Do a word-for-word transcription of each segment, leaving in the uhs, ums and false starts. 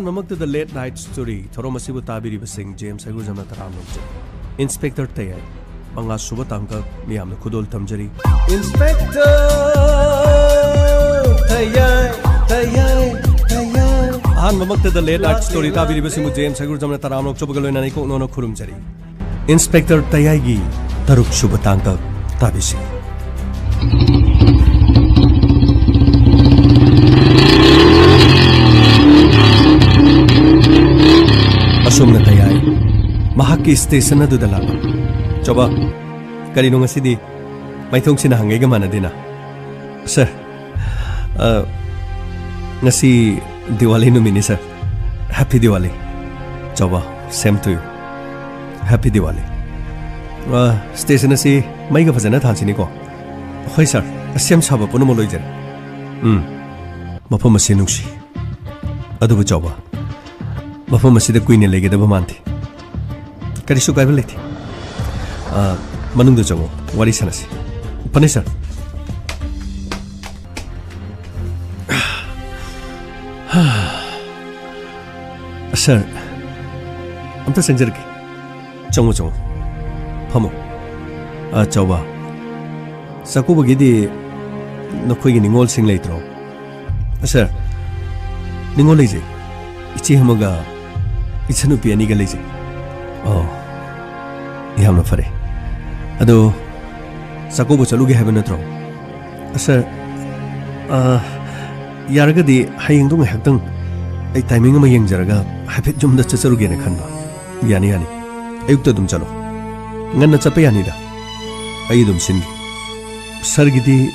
ꯑꯍꯥꯟꯕꯃꯛꯇꯗ Late Night Story ꯊꯧꯔꯝ ꯑꯁꯤꯕꯨ ꯇꯥꯕꯤꯔꯤꯕꯁꯤꯡ James ꯍꯩꯒ꯭ꯔꯨꯖꯝꯅ ꯇꯔꯥꯝꯅ ꯑꯣꯛꯆꯔꯤ꯫ ꯏꯟꯁꯄꯦꯛꯇꯔ ꯇꯌꯥꯏ, ꯃꯉꯥ ꯁꯨꯕ ꯇꯥꯡꯀꯛ, ꯃꯤꯌꯥꯝꯅ ꯈꯨꯗꯣꯜ ꯇꯝꯖꯔꯤ꯫ ꯏꯟꯁꯄꯦꯛꯇꯔ ꯇꯌꯥꯏ, ꯇꯌꯥꯏ, ꯇꯌꯥꯏ꯫ ꯑꯍꯥꯟꯕꯃꯛꯇꯗ Late Night Story ꯇꯥꯕꯤꯔꯤꯕꯁꯤꯡꯕꯨ ꯖꯦꯝꯁ ꯍꯩꯒ꯭ꯔꯨꯖꯝꯅ ꯇꯔꯥꯝꯅ ꯑꯣꯛꯆꯕꯒ ꯂꯣꯏꯅꯅ ꯏꯀꯣꯛ ꯅꯣꯟꯅ ꯈꯨꯔꯨꯝꯖꯔꯤ꯫ ꯏꯟꯁꯄꯦꯛꯇꯔ ꯇꯌꯥꯏꯒꯤ ꯇꯔꯨꯛ ꯁꯨꯕ ꯇꯥꯡꯀꯛ ꯇꯥꯕꯤꯁꯤ꯫ ꯑꯁꯨꯝꯅ ꯇꯌꯥꯏ ꯃꯍꯥꯛꯀꯤ ꯁ꯭ꯇꯦꯁꯟ ꯑꯗꯨꯗ ꯂꯥꯛꯂꯝꯃꯤ꯫ ꯆꯥꯎꯕ, ꯀꯔꯤꯅꯣ ꯉꯁꯤꯗꯤ ꯃꯥꯏꯊꯣꯡꯁꯤꯅ ꯍꯪꯉꯩꯒ ꯃꯥꯟꯅꯗꯦꯅ? ꯁꯔ, ꯑ, ꯉꯁꯤ ꯗꯤꯋꯥꯂꯤ ꯅꯨꯃꯤꯠꯅꯤ, ꯁꯔ꯫ Happy Diwali꯫ ꯆꯥꯎꯕ, same to you꯫ Happy Diwali꯫ ꯑ, ꯁ꯭ꯇꯦꯁꯟ ꯑꯁꯤ ꯃꯩꯒ ꯐꯖꯅ ꯊꯥꯟꯁꯤꯅꯤꯀꯣ꯫ ꯍꯣꯏ, ꯁꯔ꯫ ꯁꯦꯝ ꯁꯥꯕ ꯄꯨꯝꯅꯃꯛ ꯂꯣꯏꯖꯔꯦ꯫ ꯎꯝ, ꯃꯐꯝ ꯑꯁꯤ ꯅꯨꯡꯁꯤ꯫ ꯑꯗꯨꯕꯨ ꯆꯥꯎꯕ, ꯃꯐꯝ ꯑꯁꯤꯗ ꯀꯨꯏꯅ ꯂꯩꯒꯗꯕ ꯃꯥꯟꯗꯦ꯫ ꯀꯔꯤꯁꯨ ꯀꯥꯏꯕ ꯂꯩꯇꯦ꯫ ꯑ, ꯃꯅꯨꯡꯗ ꯆꯪꯉꯣ, ꯋꯥꯔꯤ ꯁꯥꯟꯅꯁꯤ꯫ ꯐꯅꯤ, ꯁꯔ꯫ ꯁꯔ, ꯑꯝꯇ ꯆꯪꯖꯔꯛꯀꯦ꯫ ꯆꯪꯉꯣ, ꯆꯪꯉꯣ꯫ ꯐꯝꯃꯣ꯫ ꯑ, ꯆꯥꯎꯕ, ꯆꯥꯛꯀꯧꯕꯒꯤꯗꯤ ꯅꯈꯣꯏꯒꯤ ꯅꯤꯡꯉꯣꯜꯁꯤꯡ ꯂꯩꯇ꯭ꯔꯣ? ꯁꯔ, ꯅꯤꯡꯉꯣꯜ ꯂꯩꯖꯩ꯫ ꯏꯆꯦ ꯑꯃꯒ ꯏꯆꯟꯅꯨꯄꯤ ꯑꯅꯤꯒ ꯂꯩꯖꯩ꯫ ꯑꯣ, ꯌꯥꯝꯅ ꯐꯔꯦ꯫ ꯑꯗꯣ, ꯆꯥꯛꯀꯧꯕ ꯆꯠꯂꯨꯒꯦ ꯍꯥꯏꯕ ꯅꯠꯇ꯭ꯔꯣ? ꯁꯔ, ꯑ, ꯌꯥꯔꯒꯗꯤ ꯍꯌꯦꯡꯗꯣ ꯉꯥꯏꯍꯥꯛꯇꯪ ꯑꯩ ꯇꯥꯏꯃꯤꯡ ꯑꯃ ꯌꯦꯡꯖꯔꯒ ꯍꯥꯏꯐꯦꯠ ꯌꯨꯝꯗ ꯆꯠꯆꯔꯨꯒꯦꯅ ꯈꯟꯕ꯫ ꯌꯥꯅꯤ, ꯌꯥꯅꯤ꯫ ꯑꯌꯨꯛꯇ ꯑꯗꯨꯝ ꯆꯠꯂꯣ꯫ ꯉꯟꯅ ꯆꯠꯄ ꯌꯥꯅꯤꯗ꯫ ꯑꯩ ꯑꯗꯨꯝ ꯁꯤꯟꯒꯦ꯫ ꯁꯔꯒꯤꯗꯤ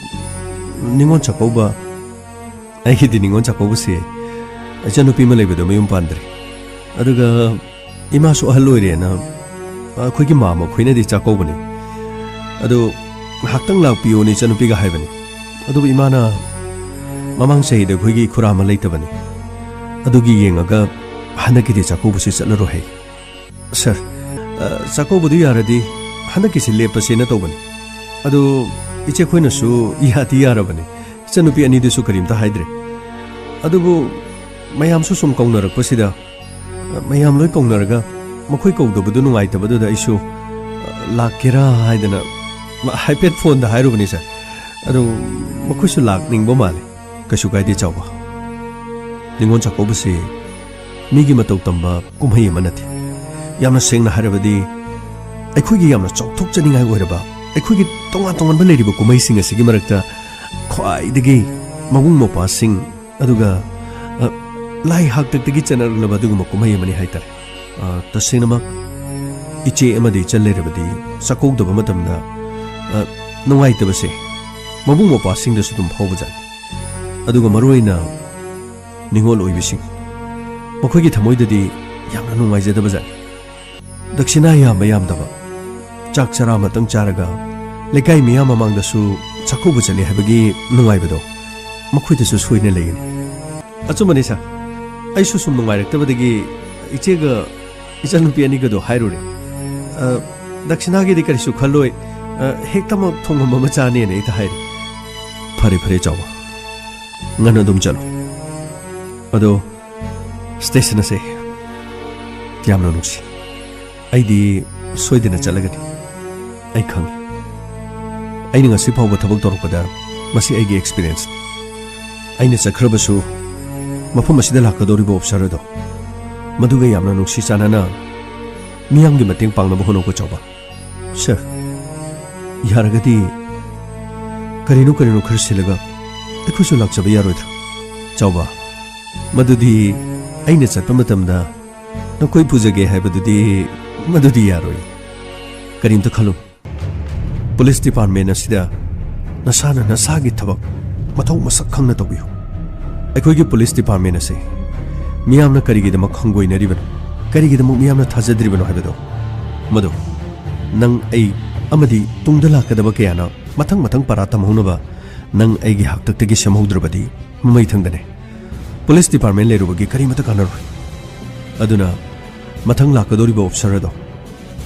ꯅꯤꯉꯣꯜ ꯆꯥꯛꯀꯧꯕ? ꯑꯩꯒꯤꯗꯤ ꯅꯤꯉꯣꯜ ꯆꯥꯛꯀꯧꯕꯁꯦ ꯏꯆꯟꯅꯨꯄꯤ ꯑꯃ ꯂꯩꯕꯗꯣ ꯃꯌꯨꯝ ꯄꯥꯟꯗ꯭ꯔꯤ꯫ ꯑꯗꯨꯒ ꯏꯃꯥꯁꯨ ꯑꯍꯜ ꯑꯣꯏꯔꯦꯅ ꯑꯩꯈꯣꯏꯒꯤ ꯃꯥꯝꯃ ꯈꯣꯏꯅꯗꯤ ꯆꯥꯛꯀꯧꯕꯅꯤ꯫ ꯑꯗꯨ ꯉꯥꯏꯍꯥꯛꯇꯪ ꯂꯥꯛꯄꯤꯌꯣꯅ ꯏꯆꯟꯅꯨꯄꯤꯒ ꯍꯥꯏꯕꯅꯤ꯫ ꯑꯗꯨꯕꯨ ꯏꯃꯥꯅ ꯃꯃꯥꯡ ꯆꯍꯤꯗ ꯑꯩꯈꯣꯏꯒꯤ ꯏꯈꯨꯔꯥ ꯑꯃ ꯂꯩꯇꯕꯅꯤ꯫ ꯑꯗꯨꯒꯤ ꯌꯦꯡꯉꯒ ꯍꯟꯗꯛꯀꯤꯗꯤ ꯆꯥꯛꯀꯧꯕꯁꯤ ꯆꯠꯂꯔꯣꯏ ꯍꯥꯏ꯫ ꯁꯔ, ꯑ, ꯆꯥꯛꯀꯧꯕꯗꯨ ꯌꯥꯔꯗꯤ ꯍꯟꯗꯛꯀꯤꯁꯤ ꯂꯦꯞꯄꯁꯦꯅ ꯇꯧꯕꯅꯤ꯫ ꯑꯗꯨ ꯏꯆꯦ ꯈꯣꯏꯅꯁꯨ ꯌꯥꯗꯤ ꯌꯥꯔꯕꯅꯤ꯫ ꯏꯆꯟꯅꯨꯄꯤ ꯑꯅꯤꯗꯨꯁꯨ ꯀꯔꯤꯝꯇ ꯍꯥꯏꯗ꯭ꯔꯦ꯫ ꯑꯗꯨꯕꯨ ꯃꯌꯥꯝꯁꯨ ꯁꯨꯝ ꯀꯧꯅꯔꯛꯄꯁꯤꯗ, ꯃꯌꯥꯝ ꯂꯣꯏ ꯀꯧꯅꯔꯒ ꯃꯈꯣꯏ ꯀꯧꯗꯕꯗꯨ ꯅꯨꯡꯉꯥꯏꯇꯕꯗꯨꯗ ꯑꯩꯁꯨ, "ꯂꯥꯛꯀꯦꯔꯥ?" ꯍꯥꯏꯗꯅ ꯍꯥꯏꯐꯦꯠ ꯐꯣꯟꯗ ꯍꯥꯏꯔꯨꯕꯅꯤ, ꯁꯥꯔ꯫ ꯑꯗꯨ ꯃꯈꯣꯏꯁꯨ ꯂꯥꯛꯅꯤꯡꯕ ꯃꯥꯜꯂꯦ꯫ "ꯀꯩꯁꯨ ꯀꯥꯏꯗꯦ, ꯆꯥꯎꯕ꯫ ꯅꯤꯉꯣꯜ ꯆꯥꯛꯀꯧꯕꯁꯤ ꯃꯤꯒꯤ ꯃꯇꯧ ꯇꯝꯕ ꯀꯨꯝꯍꯩ ꯑꯃ ꯅꯠꯇꯦ꯫ ꯌꯥꯝꯅ ꯁꯦꯡꯅ ꯍꯥꯏꯔꯕꯗꯤ, ꯑꯩꯈꯣꯏꯒꯤ ꯌꯥꯝꯅ ꯆꯥꯎꯊꯣꯛꯆꯅꯤꯡꯉꯥꯏ ꯑꯣꯏꯔꯕ, ꯑꯩꯈꯣꯏꯒꯤ ꯇꯣꯉꯥꯟ ꯇꯣꯉꯥꯟꯕ ꯂꯩꯔꯤꯕ ꯀꯨꯝꯍꯩꯁꯤꯡ ꯑꯁꯤꯒꯤ ꯃꯔꯛꯇ ꯈ꯭ꯋꯥꯏꯗꯒꯤ ꯃꯕꯨꯡ ꯃꯧꯄ꯭ꯋꯥꯁꯤꯡ, ꯑꯗꯨꯒ, ꯑ, ꯂꯥꯏ ꯍꯥꯛꯇꯛꯇꯒꯤ ꯆꯠꯅꯔꯛꯂꯕ ꯑꯗꯨꯒꯨꯝꯕ ꯀꯨꯝꯍꯩ ꯑꯃꯅꯤ ꯍꯥꯏꯇꯥꯔꯦ꯫ ꯑ, ꯇꯁꯦꯡꯅꯃꯛ ꯏꯆꯦ ꯑꯃꯗꯤ ꯏꯆꯜ ꯂꯩꯔꯕꯗꯤ ꯆꯥꯛꯀꯧꯗꯕ ꯃꯇꯝꯗ, ꯑ, ꯅꯨꯡꯉꯥꯏꯇꯕꯁꯦ ꯃꯕꯨꯡ ꯃꯧꯄ꯭ꯋꯥꯁꯤꯡꯗꯁꯨ ꯑꯗꯨꯝ ꯐꯥꯎꯕꯖꯥꯠꯅꯤ꯫ ꯑꯗꯨꯒ ꯃꯔꯨꯑꯣꯏꯅ ꯅꯤꯉꯣꯜ ꯑꯣꯏꯕꯤꯁꯤꯡ, ꯃꯈꯣꯏꯒꯤ ꯊꯃꯣꯏꯗꯗꯤ ꯌꯥꯝꯅ ꯅꯨꯡꯉꯥꯏꯖꯗꯕꯖꯥꯠꯅꯤ꯫ ꯗꯛꯁꯤꯅꯥ ꯌꯥꯝꯕ ꯌꯥꯝꯗꯕ, ꯆꯥꯛ ꯆꯔꯥ ꯑꯃꯇꯪ ꯆꯥꯔꯒ ꯂꯩꯀꯥꯏ ꯃꯤꯌꯥꯝ ꯃꯃꯥꯡꯗꯁꯨ ꯆꯥꯛꯀꯧꯕ ꯆꯠꯂꯦ ꯍꯥꯏꯕꯒꯤ ꯅꯨꯡꯉꯥꯏꯕꯗꯣ ꯃꯈꯣꯏꯗꯁꯨ ꯁꯣꯏꯅ ꯂꯩꯒꯅꯤ꯫ ꯑꯆꯨꯝꯕꯅꯤ, ꯁꯥꯔ꯫ ꯑꯩꯁꯨ ꯁꯨꯝ ꯅꯨꯡꯉꯥꯏꯔꯛꯇꯕꯗꯒꯤ ꯏꯆꯦꯒ ꯏꯆꯟꯅꯨꯄꯤ ꯑꯅꯤꯒꯗꯣ ꯍꯥꯏꯔꯨꯔꯦ꯫ "ꯑ, ꯗꯛꯁꯤꯅꯥꯒꯤꯗꯤ ꯀꯔꯤꯁꯨ ꯈꯜꯂꯣꯏ, ꯑ, ꯍꯦꯛꯇꯃꯛ ꯊꯣꯡꯉꯝꯕ ꯃꯆꯥꯅꯦꯅ" ꯍꯦꯛꯇ ꯍꯥꯏꯔꯦ꯫ "ꯐꯔꯦ, ꯐꯔꯦ, ꯆꯥꯎꯕ꯫ ꯉꯟꯅ ꯑꯗꯨꯝ ꯆꯠꯂꯣ꯫ ꯑꯗꯣ ꯁ꯭ꯇꯦꯁꯟ ꯑꯁꯦ ꯌꯥꯝꯅ ꯅꯨꯡꯁꯤ꯫ ꯑꯩꯗꯤ ꯁꯣꯏꯗꯅ ꯆꯠꯂꯒꯅꯤ꯫ ꯑꯩ ꯈꯪꯏ꯫ ꯑꯩꯅ ꯉꯁꯤ ꯐꯥꯎꯕ ꯊꯕꯛ ꯇꯧꯔꯛꯄꯗ ꯃꯁꯤ ꯑꯩꯒꯤ ꯑꯦꯛꯁꯄꯤꯔꯤꯌꯦꯟꯁꯅꯤ꯫ ꯑꯩꯅ ꯆꯠꯈ꯭ꯔꯕꯁꯨ ꯃꯐꯝ ꯑꯁꯤꯗ ꯂꯥꯛꯀꯗꯧꯔꯤꯕ ꯑꯣꯐꯤꯁꯥꯔ ꯑꯗꯣ, ꯃꯗꯨꯒ ꯌꯥꯝꯅ ꯅꯨꯡꯁꯤ ꯆꯥꯟꯅꯅ ꯃꯤꯌꯥꯝꯒꯤ ꯃꯇꯦꯡ ꯄꯥꯡꯅꯕ ꯍꯣꯠꯅꯧꯀꯣ, ꯆꯥꯎꯕ꯫ ꯁꯥꯔ, ꯌꯥꯔꯒꯗꯤ ꯀꯔꯤꯅꯣ ꯀꯔꯤꯅꯣ ꯈꯔ ꯁꯤꯜꯂꯒ ꯑꯩꯈꯣꯏꯁꯨ ꯂꯥꯛꯆꯕ ꯌꯥꯔꯣꯏꯗ꯭ꯔꯥ? ꯆꯥꯎꯕ, ꯃꯗꯨꯗꯤ ꯑꯩꯅ ꯆꯠꯄ ꯃꯇꯝꯗ ꯅꯈꯣꯏ ꯄꯨꯖꯒꯦ ꯍꯥꯏꯕꯗꯨꯗꯤ, ꯃꯗꯨꯗꯤ ꯌꯥꯔꯣꯏ꯫ ꯀꯔꯤꯝꯇ ꯈꯜꯂꯨ꯫ ꯄꯨꯂꯤꯁ ꯗꯤꯄꯥꯔꯠꯃꯦꯟ ꯑꯁꯤꯗ ꯅꯁꯥꯅ ꯅꯁꯥꯒꯤ ꯊꯕꯛ ꯃꯊꯧ ꯃꯁꯛ ꯈꯪꯅ ꯇꯧꯕꯤꯌꯨ꯫ ꯑꯩꯈꯣꯏꯒꯤ ꯄꯨꯂꯤꯁ ꯗꯤꯄꯥꯔꯠꯃꯦꯟ ꯑꯁꯤ ꯃꯤꯌꯥꯝꯅ ꯀꯔꯤꯒꯤꯗꯃꯛ ꯍꯪꯒꯣꯏꯅꯔꯤꯕꯅꯣ, ꯀꯔꯤꯒꯤꯗꯃꯛ ꯃꯤꯌꯥꯝꯅ ꯊꯥꯖꯗ꯭ꯔꯤꯕꯅꯣ ꯍꯥꯏꯕꯗꯣ, ꯃꯗꯨ ꯅꯪ, ꯑꯩ ꯑꯃꯗꯤ ꯇꯨꯡꯗ ꯂꯥꯛꯀꯗꯕ ꯀꯌꯥꯅ ꯃꯊꯪ ꯃꯊꯪ ꯄꯔꯥ ꯇꯝꯍꯧꯅꯕ ꯅꯪ ꯑꯩꯒꯤ ꯍꯥꯛꯇꯛꯇꯒꯤ ꯁꯦꯝꯍꯧꯗ꯭ꯔꯕꯗꯤ ꯃꯃꯩ ꯊꯪꯗꯅꯦ꯫ ꯄꯨꯂꯤꯁ ꯗꯤꯄꯥꯔꯠꯃꯦꯟ ꯂꯩꯔꯨꯕꯒꯤ ꯀꯔꯤꯃꯠꯇ ꯀꯥꯟꯅꯔꯣꯏ꯫ ꯑꯗꯨꯅ ꯃꯊꯪ ꯂꯥꯛꯀꯗꯧꯔꯤꯕ ꯑꯣꯐꯤꯁꯥꯔ ꯑꯗꯣ,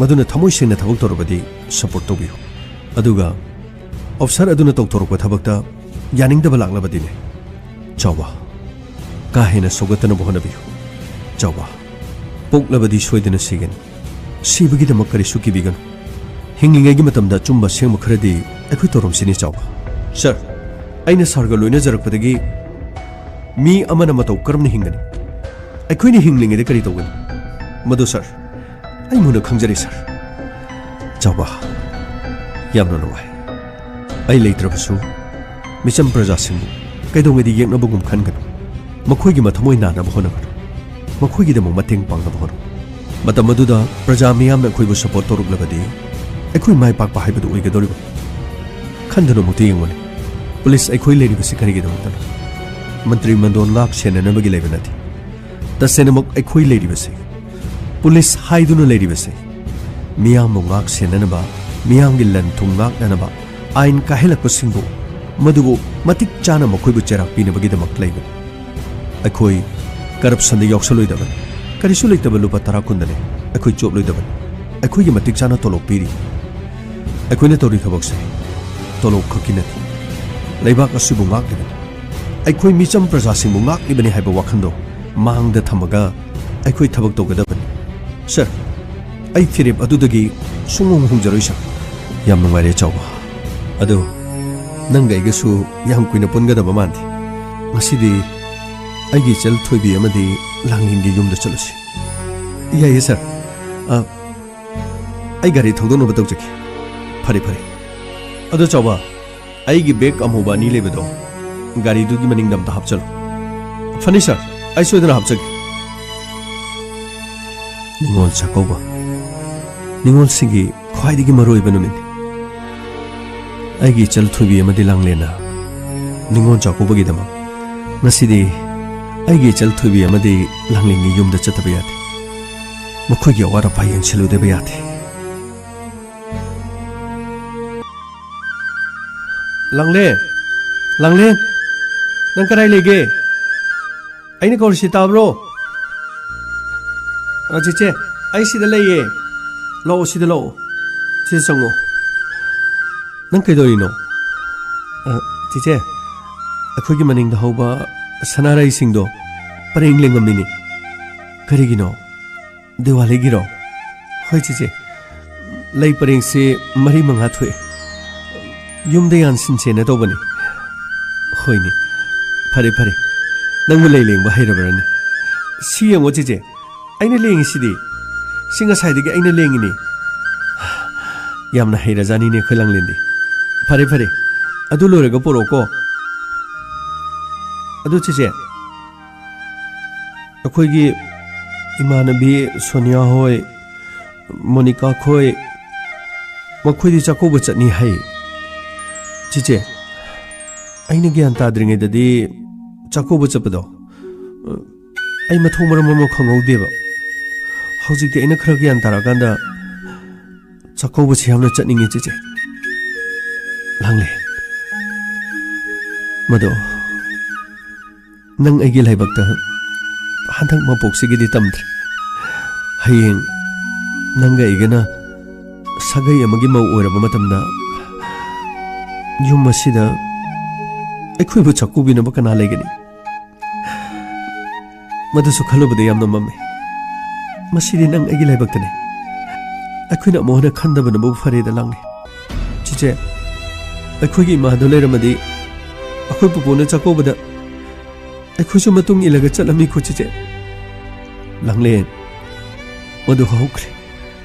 ꯃꯗꯨꯅ ꯊꯃꯣꯏ ꯁꯦꯡꯅ ꯊꯕꯛ ꯇꯧꯔꯕꯗꯤ ꯁꯄꯣꯔꯠ ꯇꯧꯕꯤꯌꯨ꯫ ꯑꯗꯨꯒ ꯑꯣꯐꯤꯁꯥꯔ ꯑꯗꯨꯅ ꯇꯧꯊꯣꯔꯛꯄ ꯊꯕꯛꯇ ꯌꯥꯅꯤꯡꯗꯕ ꯂꯥꯛꯂꯕꯗꯤꯅꯦ, ꯆꯥꯎꯕ, ꯀꯥ ꯍꯦꯟꯅ ꯁꯧꯒꯠꯇꯅꯕ ꯍꯣꯠꯅꯕꯤꯌꯨ꯫ ꯆꯥꯎꯕ, ꯄꯣꯛꯂꯕꯗꯤ ꯁꯣꯏꯗꯅ ꯁꯤꯒꯅꯤ꯫ ꯁꯤꯕꯒꯤꯗꯃꯛ ꯀꯔꯤꯁꯨ ꯀꯤꯕꯤꯒꯅꯨ꯫ ꯍꯤꯡꯂꯤꯉꯩꯒꯤ ꯃꯇꯝꯗ ꯑꯆꯨꯝꯕ ꯑꯁꯦꯡꯕ ꯈꯔꯗꯤ ꯑꯩꯈꯣꯏ ꯇꯧꯔꯝꯁꯤꯅꯤ, ꯆꯥꯎꯕ꯫ ꯁꯥꯔ, ꯑꯩꯅ ꯁꯥꯔꯒ ꯂꯣꯏꯅꯖꯔꯛꯄꯗꯒꯤ ꯃꯤ ꯑꯃꯅ ꯃꯇꯧ ꯀꯔꯝꯅ ꯍꯤꯡꯒꯅꯤ? ꯑꯩꯈꯣꯏꯅ ꯍꯤꯡꯂꯤꯉꯩꯗ ꯀꯔꯤ ꯇꯧꯒꯅꯤ? ꯃꯗꯨ, ꯁꯥꯔ, ꯑꯩ ꯃꯨꯟꯅ ꯈꯪꯖꯔꯦ, ꯁꯥꯔ꯫ ꯆꯥꯎꯕ, ꯌꯥꯝꯅ ꯅꯨꯡꯉꯥꯏ꯫ ꯑꯩ ꯂꯩꯇ꯭ꯔꯕꯁꯨ ꯃꯤꯆꯝ ꯄ꯭ꯔꯖꯥꯁꯤꯡꯕꯨ ꯀꯩꯗꯧꯉꯩꯗꯤ ꯌꯦꯛꯅꯕꯒꯨꯝ ꯈꯟꯒꯅꯨ꯫ ꯃꯈꯣꯏꯒꯤ ꯃꯊꯃꯣꯏ ꯅꯥꯅꯕ ꯍꯣꯠꯅꯒꯅꯨ꯫ ꯃꯈꯣꯏꯒꯤꯗꯃꯛ ꯃꯇꯦꯡ ꯄꯥꯡꯅꯕ ꯍꯣꯠꯅꯧ꯫ ꯃꯇꯝ ꯑꯗꯨꯗ ꯄ꯭ꯔꯖꯥ ꯃꯤꯌꯥꯝꯅ ꯑꯩꯈꯣꯏꯕꯨ ꯁꯄꯣꯔꯠ ꯇꯧꯔꯛꯂꯕꯗꯤ ꯑꯩꯈꯣꯏ ꯃꯥꯏ ꯄꯥꯛꯄ ꯍꯥꯏꯕꯗꯨ ꯑꯣꯏꯒꯗꯧꯔꯤꯕ꯫ ꯈꯟꯗꯨꯅ ꯑꯃꯨꯛꯇ ꯌꯦꯡꯉꯨꯅꯦ, ꯄꯨꯂꯤꯁ ꯑꯩꯈꯣꯏ ꯂꯩꯔꯤꯕꯁꯤ ꯀꯔꯤꯒꯤꯗꯃꯛꯇꯅꯣ? ꯃꯟꯇ꯭ꯔꯤ ꯃꯟꯗꯣꯟ ꯉꯥꯛ ꯁꯦꯟꯅꯅꯕꯒꯤ ꯂꯩꯕ ꯅꯠꯇꯦ꯫ ꯇꯁꯦꯡꯅꯃꯛ ꯑꯩꯈꯣꯏ ꯂꯩꯔꯤꯕꯁꯤ, ꯄꯨꯂꯤꯁ ꯍꯥꯏꯗꯨꯅ ꯂꯩꯔꯤꯕꯁꯤ, ꯃꯤꯌꯥꯝꯕꯨ ꯉꯥꯛ ꯁꯦꯟꯅꯅꯕ, ꯃꯤꯌꯥꯝꯒꯤ ꯂꯟ ꯊꯨꯝ ꯉꯥꯛꯅꯅꯕ, ꯑꯥꯏꯟ ꯀꯥꯏꯍꯜꯂꯛꯄꯁꯤꯡꯕꯨ ꯃꯗꯨꯕꯨ ꯃꯇꯤꯛ ꯆꯥꯅ ꯃꯈꯣꯏꯕꯨ ꯆꯩꯔꯥꯛ ꯄꯤꯅꯕꯒꯤꯗꯃꯛ ꯂꯩꯕꯅꯤ꯫ ꯑꯩꯈꯣꯏ ꯀꯔꯞꯁꯟꯗ ꯌꯥꯎꯁꯜꯂꯣꯏꯗꯕꯅꯤ꯫ ꯀꯔꯤꯁꯨ ꯂꯩꯇꯕ ꯂꯨꯄꯥ ꯇꯔꯥ ꯀꯨꯟꯗꯅꯤ ꯑꯩꯈꯣꯏ ꯆꯣꯞꯂꯣꯏꯗꯕꯅꯤ꯫ ꯑꯩꯈꯣꯏꯒꯤ ꯃꯇꯤꯛ ꯆꯥꯅ ꯇꯣꯂꯣꯞ ꯄꯤꯔꯤ꯫ ꯑꯩꯈꯣꯏꯅ ꯇꯧꯔꯤ ꯊꯕꯛꯁꯦ ꯇꯣꯂꯣꯞ ꯈꯛꯀꯤ ꯅꯠꯇꯦ, ꯂꯩꯕꯥꯛ ꯑꯁꯤꯕꯨ ꯉꯥꯛꯂꯤꯕꯅꯤ꯫ ꯑꯩꯈꯣꯏ ꯃꯤꯆꯝ ꯄ꯭ꯔꯖꯥꯁꯤꯡꯕꯨ ꯉꯥꯛꯂꯤꯕꯅꯤ ꯍꯥꯏꯕ ꯋꯥꯈꯜꯗꯣ ꯃꯥꯡꯗ ꯊꯝꯃꯒ ꯑꯩꯈꯣꯏ ꯊꯕꯛ ꯇꯧꯒꯗꯕꯅꯤ꯫ ꯁꯥꯔ, ꯑꯩ ꯐꯤꯔꯦꯞ ꯑꯗꯨꯗꯒꯤ ꯁꯨꯡꯍꯣꯡ ꯍꯣꯡꯖꯔꯣꯏ, ꯁꯥꯔ꯫ ꯌꯥꯝ ꯅꯨꯡꯉꯥꯏꯔꯦ, ꯆꯥꯎꯕ꯫ ꯑꯗꯨ ꯅꯪꯒ ꯑꯩꯒꯁꯨ ꯌꯥꯝ ꯀꯨꯏꯅ ꯄꯨꯟꯒꯗꯕ ꯃꯥꯟꯗꯦ꯫ ꯉꯁꯤꯗꯤ ꯑꯩꯒꯤ ꯏꯆꯜ ꯊꯣꯏꯕꯤ ꯑꯃꯗꯤ ꯂꯥꯡꯂꯦꯟꯒꯤ ꯌꯨꯝꯗ ꯆꯠꯂꯨꯁꯤ꯫ ꯌꯥꯏꯌꯦ, ꯁꯥꯔ꯫ ꯑ, ꯑꯩ ꯒꯥꯔꯤ ꯊꯧꯗꯣꯛꯅꯕ ꯇꯧꯖꯒꯦ꯫ ꯐꯔꯦ, ꯐꯔꯦ꯫ ꯑꯗꯣ ꯆꯥꯎꯕ, ꯑꯩꯒꯤ ꯕꯦꯒ ꯑꯃꯨꯕ ꯑꯅꯤ ꯂꯩꯕꯗꯣ ꯒꯥꯔꯤꯗꯨꯒꯤ ꯃꯅꯤꯡꯗ ꯑꯝꯇ ꯍꯥꯞꯆꯜꯂꯨ꯫ ꯐꯅꯤ, ꯁꯥꯔ, ꯑꯩ ꯁꯣꯏꯗꯅ ꯍꯥꯞꯆꯒꯦ꯫ ꯅꯤꯉꯣꯜ ꯆꯥꯛꯀꯧꯕ꯫ ꯅꯤꯉꯣꯜꯁꯤꯡꯒꯤ ꯈ꯭ꯋꯥꯏꯗꯒꯤ ꯃꯔꯨꯑꯣꯏꯕ ꯅꯨꯃꯤꯠꯅꯤ꯫ ꯑꯩꯒꯤ ꯏꯆꯜ ꯊꯣꯏꯕꯤ ꯑꯃꯗꯤ ꯂꯥꯡꯂꯦꯟꯅ ꯅꯤꯉꯣꯜ ꯆꯥꯛꯀꯧꯕꯒꯤꯗꯃꯛ ꯉꯁꯤꯗꯤ ꯑꯩꯒꯤ ꯏꯆꯜ ꯊꯣꯏꯕꯤ ꯑꯃꯗꯤ ꯂꯥꯡꯂꯦꯟꯒꯤ ꯌꯨꯝꯗ ꯆꯠꯇꯕ ꯌꯥꯗꯦ꯫ ꯃꯈꯣꯏꯒꯤ ꯑꯋꯥꯠ ꯑꯄꯥ ꯌꯦꯡꯁꯤꯜꯂꯨꯗꯕ ꯌꯥꯗꯦ꯫ ꯂꯥꯡꯂꯦꯟ, ꯂꯥꯡꯂꯦꯟ, ꯅꯪ ꯀꯗꯥꯏ ꯂꯩꯒꯦ? ꯑꯩꯅ ꯀꯧꯔꯤꯁꯤ ꯇꯥꯕ꯭ꯔꯣ? ꯑ, ꯆꯦꯆꯦ, ꯑꯩ ꯁꯤꯗ ꯂꯩꯌꯦ꯫ ꯂꯥꯛꯑꯣ, ꯁꯤꯗ ꯂꯥꯛꯑꯣ꯫ ꯁꯤꯗ ꯆꯪꯉꯣ꯫ ꯅꯪ ꯀꯩꯗꯧꯔꯤꯅꯣ? ꯑ, ꯆꯦꯆꯦ, ꯑꯩꯈꯣꯏꯒꯤ ꯃꯅꯤꯡꯗ ꯍꯧꯕ ꯁꯅꯥꯔꯩꯁꯤꯡꯗꯣ ꯄꯔꯦꯡ ꯂꯦꯡꯉꯝꯃꯤꯅꯤ꯫ ꯀꯔꯤꯒꯤꯅꯣ? ꯗꯤꯋꯥꯂꯤꯒꯤꯔꯣ? ꯍꯣꯏ ꯆꯦꯆꯦ, ꯂꯩ ꯄꯔꯦꯡꯁꯦ ꯃꯔꯤ ꯃꯉꯥ ꯊꯣꯛꯑꯦ꯫ ꯌꯨꯝꯗ ꯌꯥꯟꯁꯤꯟꯁꯦꯅ ꯇꯧꯕꯅꯤ꯫ ꯍꯣꯏꯅꯦ, ꯐꯔꯦ ꯐꯔꯦ, ꯅꯪꯕꯨ ꯂꯩ ꯂꯦꯡꯕ ꯍꯩꯔꯕ꯭ꯔꯅꯦ? ꯁꯤ ꯌꯦꯡꯉꯣ ꯆꯦꯆꯦ, ꯑꯩꯅ ꯂꯦꯡꯉꯤꯁꯤꯗꯤ꯫ ꯁꯤ ꯉꯁꯥꯏꯗꯒꯤ ꯑꯩꯅ ꯂꯦꯡꯉꯤꯅꯦ꯫ ꯌꯥꯝꯅ ꯍꯩꯔꯖꯥꯅꯤꯅꯦ ꯑꯩꯈꯣꯏ ꯂꯥꯡꯂꯦꯟꯗꯤ꯫ ꯐꯔꯦ ꯐꯔꯦ, ꯑꯗꯨ ꯂꯣꯏꯔꯒ ꯄꯨꯔꯛꯑꯣꯀꯣ꯫ ꯑꯗꯨ ꯆꯦꯆꯦ, ꯑꯩꯈꯣꯏꯒꯤ ꯏꯃꯥꯟꯅꯕꯤ ꯁꯣꯅꯤꯌꯥ ꯍꯣꯏ, ꯃꯣꯅꯤꯀꯥ ꯈꯣꯏ, ꯃꯈꯣꯏꯗꯤ ꯆꯥꯛꯀꯧꯕ ꯆꯠꯅꯤ ꯍꯥꯏ꯫ ꯆꯦꯆꯦ, ꯑꯩꯅ ꯒ꯭ꯌꯥꯟ ꯇꯥꯗ꯭ꯔꯤꯉꯩꯗꯗꯤ ꯆꯥꯛꯀꯧꯕ ꯆꯠꯄꯗꯣ, ꯑꯩ ꯃꯊꯣꯡ ꯃꯔꯝ ꯑꯃ ꯈꯪꯍꯧꯗꯦꯕ꯫ ꯍꯧꯖꯤꯛꯇꯤ ꯑꯩꯅ ꯈꯔ ꯒ꯭ꯌꯥꯟ ꯇꯥꯔꯛꯑꯀꯥꯟꯗ ꯆꯥꯛꯀꯧꯕꯁꯤ ꯌꯥꯝꯅ ꯆꯠꯅꯤꯡꯉꯤ ꯆꯦꯆꯦ꯫ ꯂꯥꯡꯂꯦ꯫ ꯃꯗꯣ ꯅꯪ ꯑꯩꯒꯤ ꯂꯥꯏꯕꯛꯇ ꯍꯟꯗꯛ ꯃꯄꯣꯛꯁꯤꯒꯤꯗꯤ ꯇꯝꯗ꯭ꯔꯦ꯫ ꯍꯌꯦꯡ ꯅꯪꯒ ꯑꯩꯒꯅ ꯁꯥꯒꯩ ꯑꯃꯒꯤ ꯃꯧ ꯑꯣꯏꯔꯕ ꯃꯇꯝꯗ ꯌꯨꯝ ꯑꯁꯤꯗ ꯑꯩꯈꯣꯏꯕꯨ ꯆꯥꯛꯀꯧꯕꯤꯅꯕ ꯀꯅꯥ ꯂꯩꯒꯅꯤ? ꯃꯗꯨꯁꯨ ꯈꯜꯂꯨꯕꯗ ꯌꯥꯝꯅ ꯃꯝꯃꯤ꯫ ꯃꯁꯤꯗꯤ ꯅꯪ ꯑꯩꯒꯤ ꯂꯥꯏꯕꯛꯇꯅꯤ꯫ ꯑꯩꯈꯣꯏꯅ ꯑꯃꯨꯛ ꯍꯟꯅ ꯈꯟꯗꯕꯅꯕꯨ ꯐꯔꯦꯗ ꯂꯥꯡꯂꯦ꯫ ꯆꯤꯆꯦ, ꯑꯩꯈꯣꯏꯒꯤ ꯏꯃꯥꯗꯣ ꯂꯩꯔꯝꯃꯗꯤ ꯑꯩꯈꯣꯏ ꯄꯨꯄꯨꯅ ꯆꯥꯛꯀꯧꯕꯗ ꯑꯩꯈꯣꯏꯁꯨ ꯃꯇꯨꯡ ꯏꯜꯂꯒ ꯆꯠꯂꯝꯃꯤꯀꯣ ꯆꯤꯆꯦ꯫ ꯂꯥꯡꯂꯦꯟ, ꯃꯗꯨ ꯍꯧꯈ꯭ꯔꯦ꯫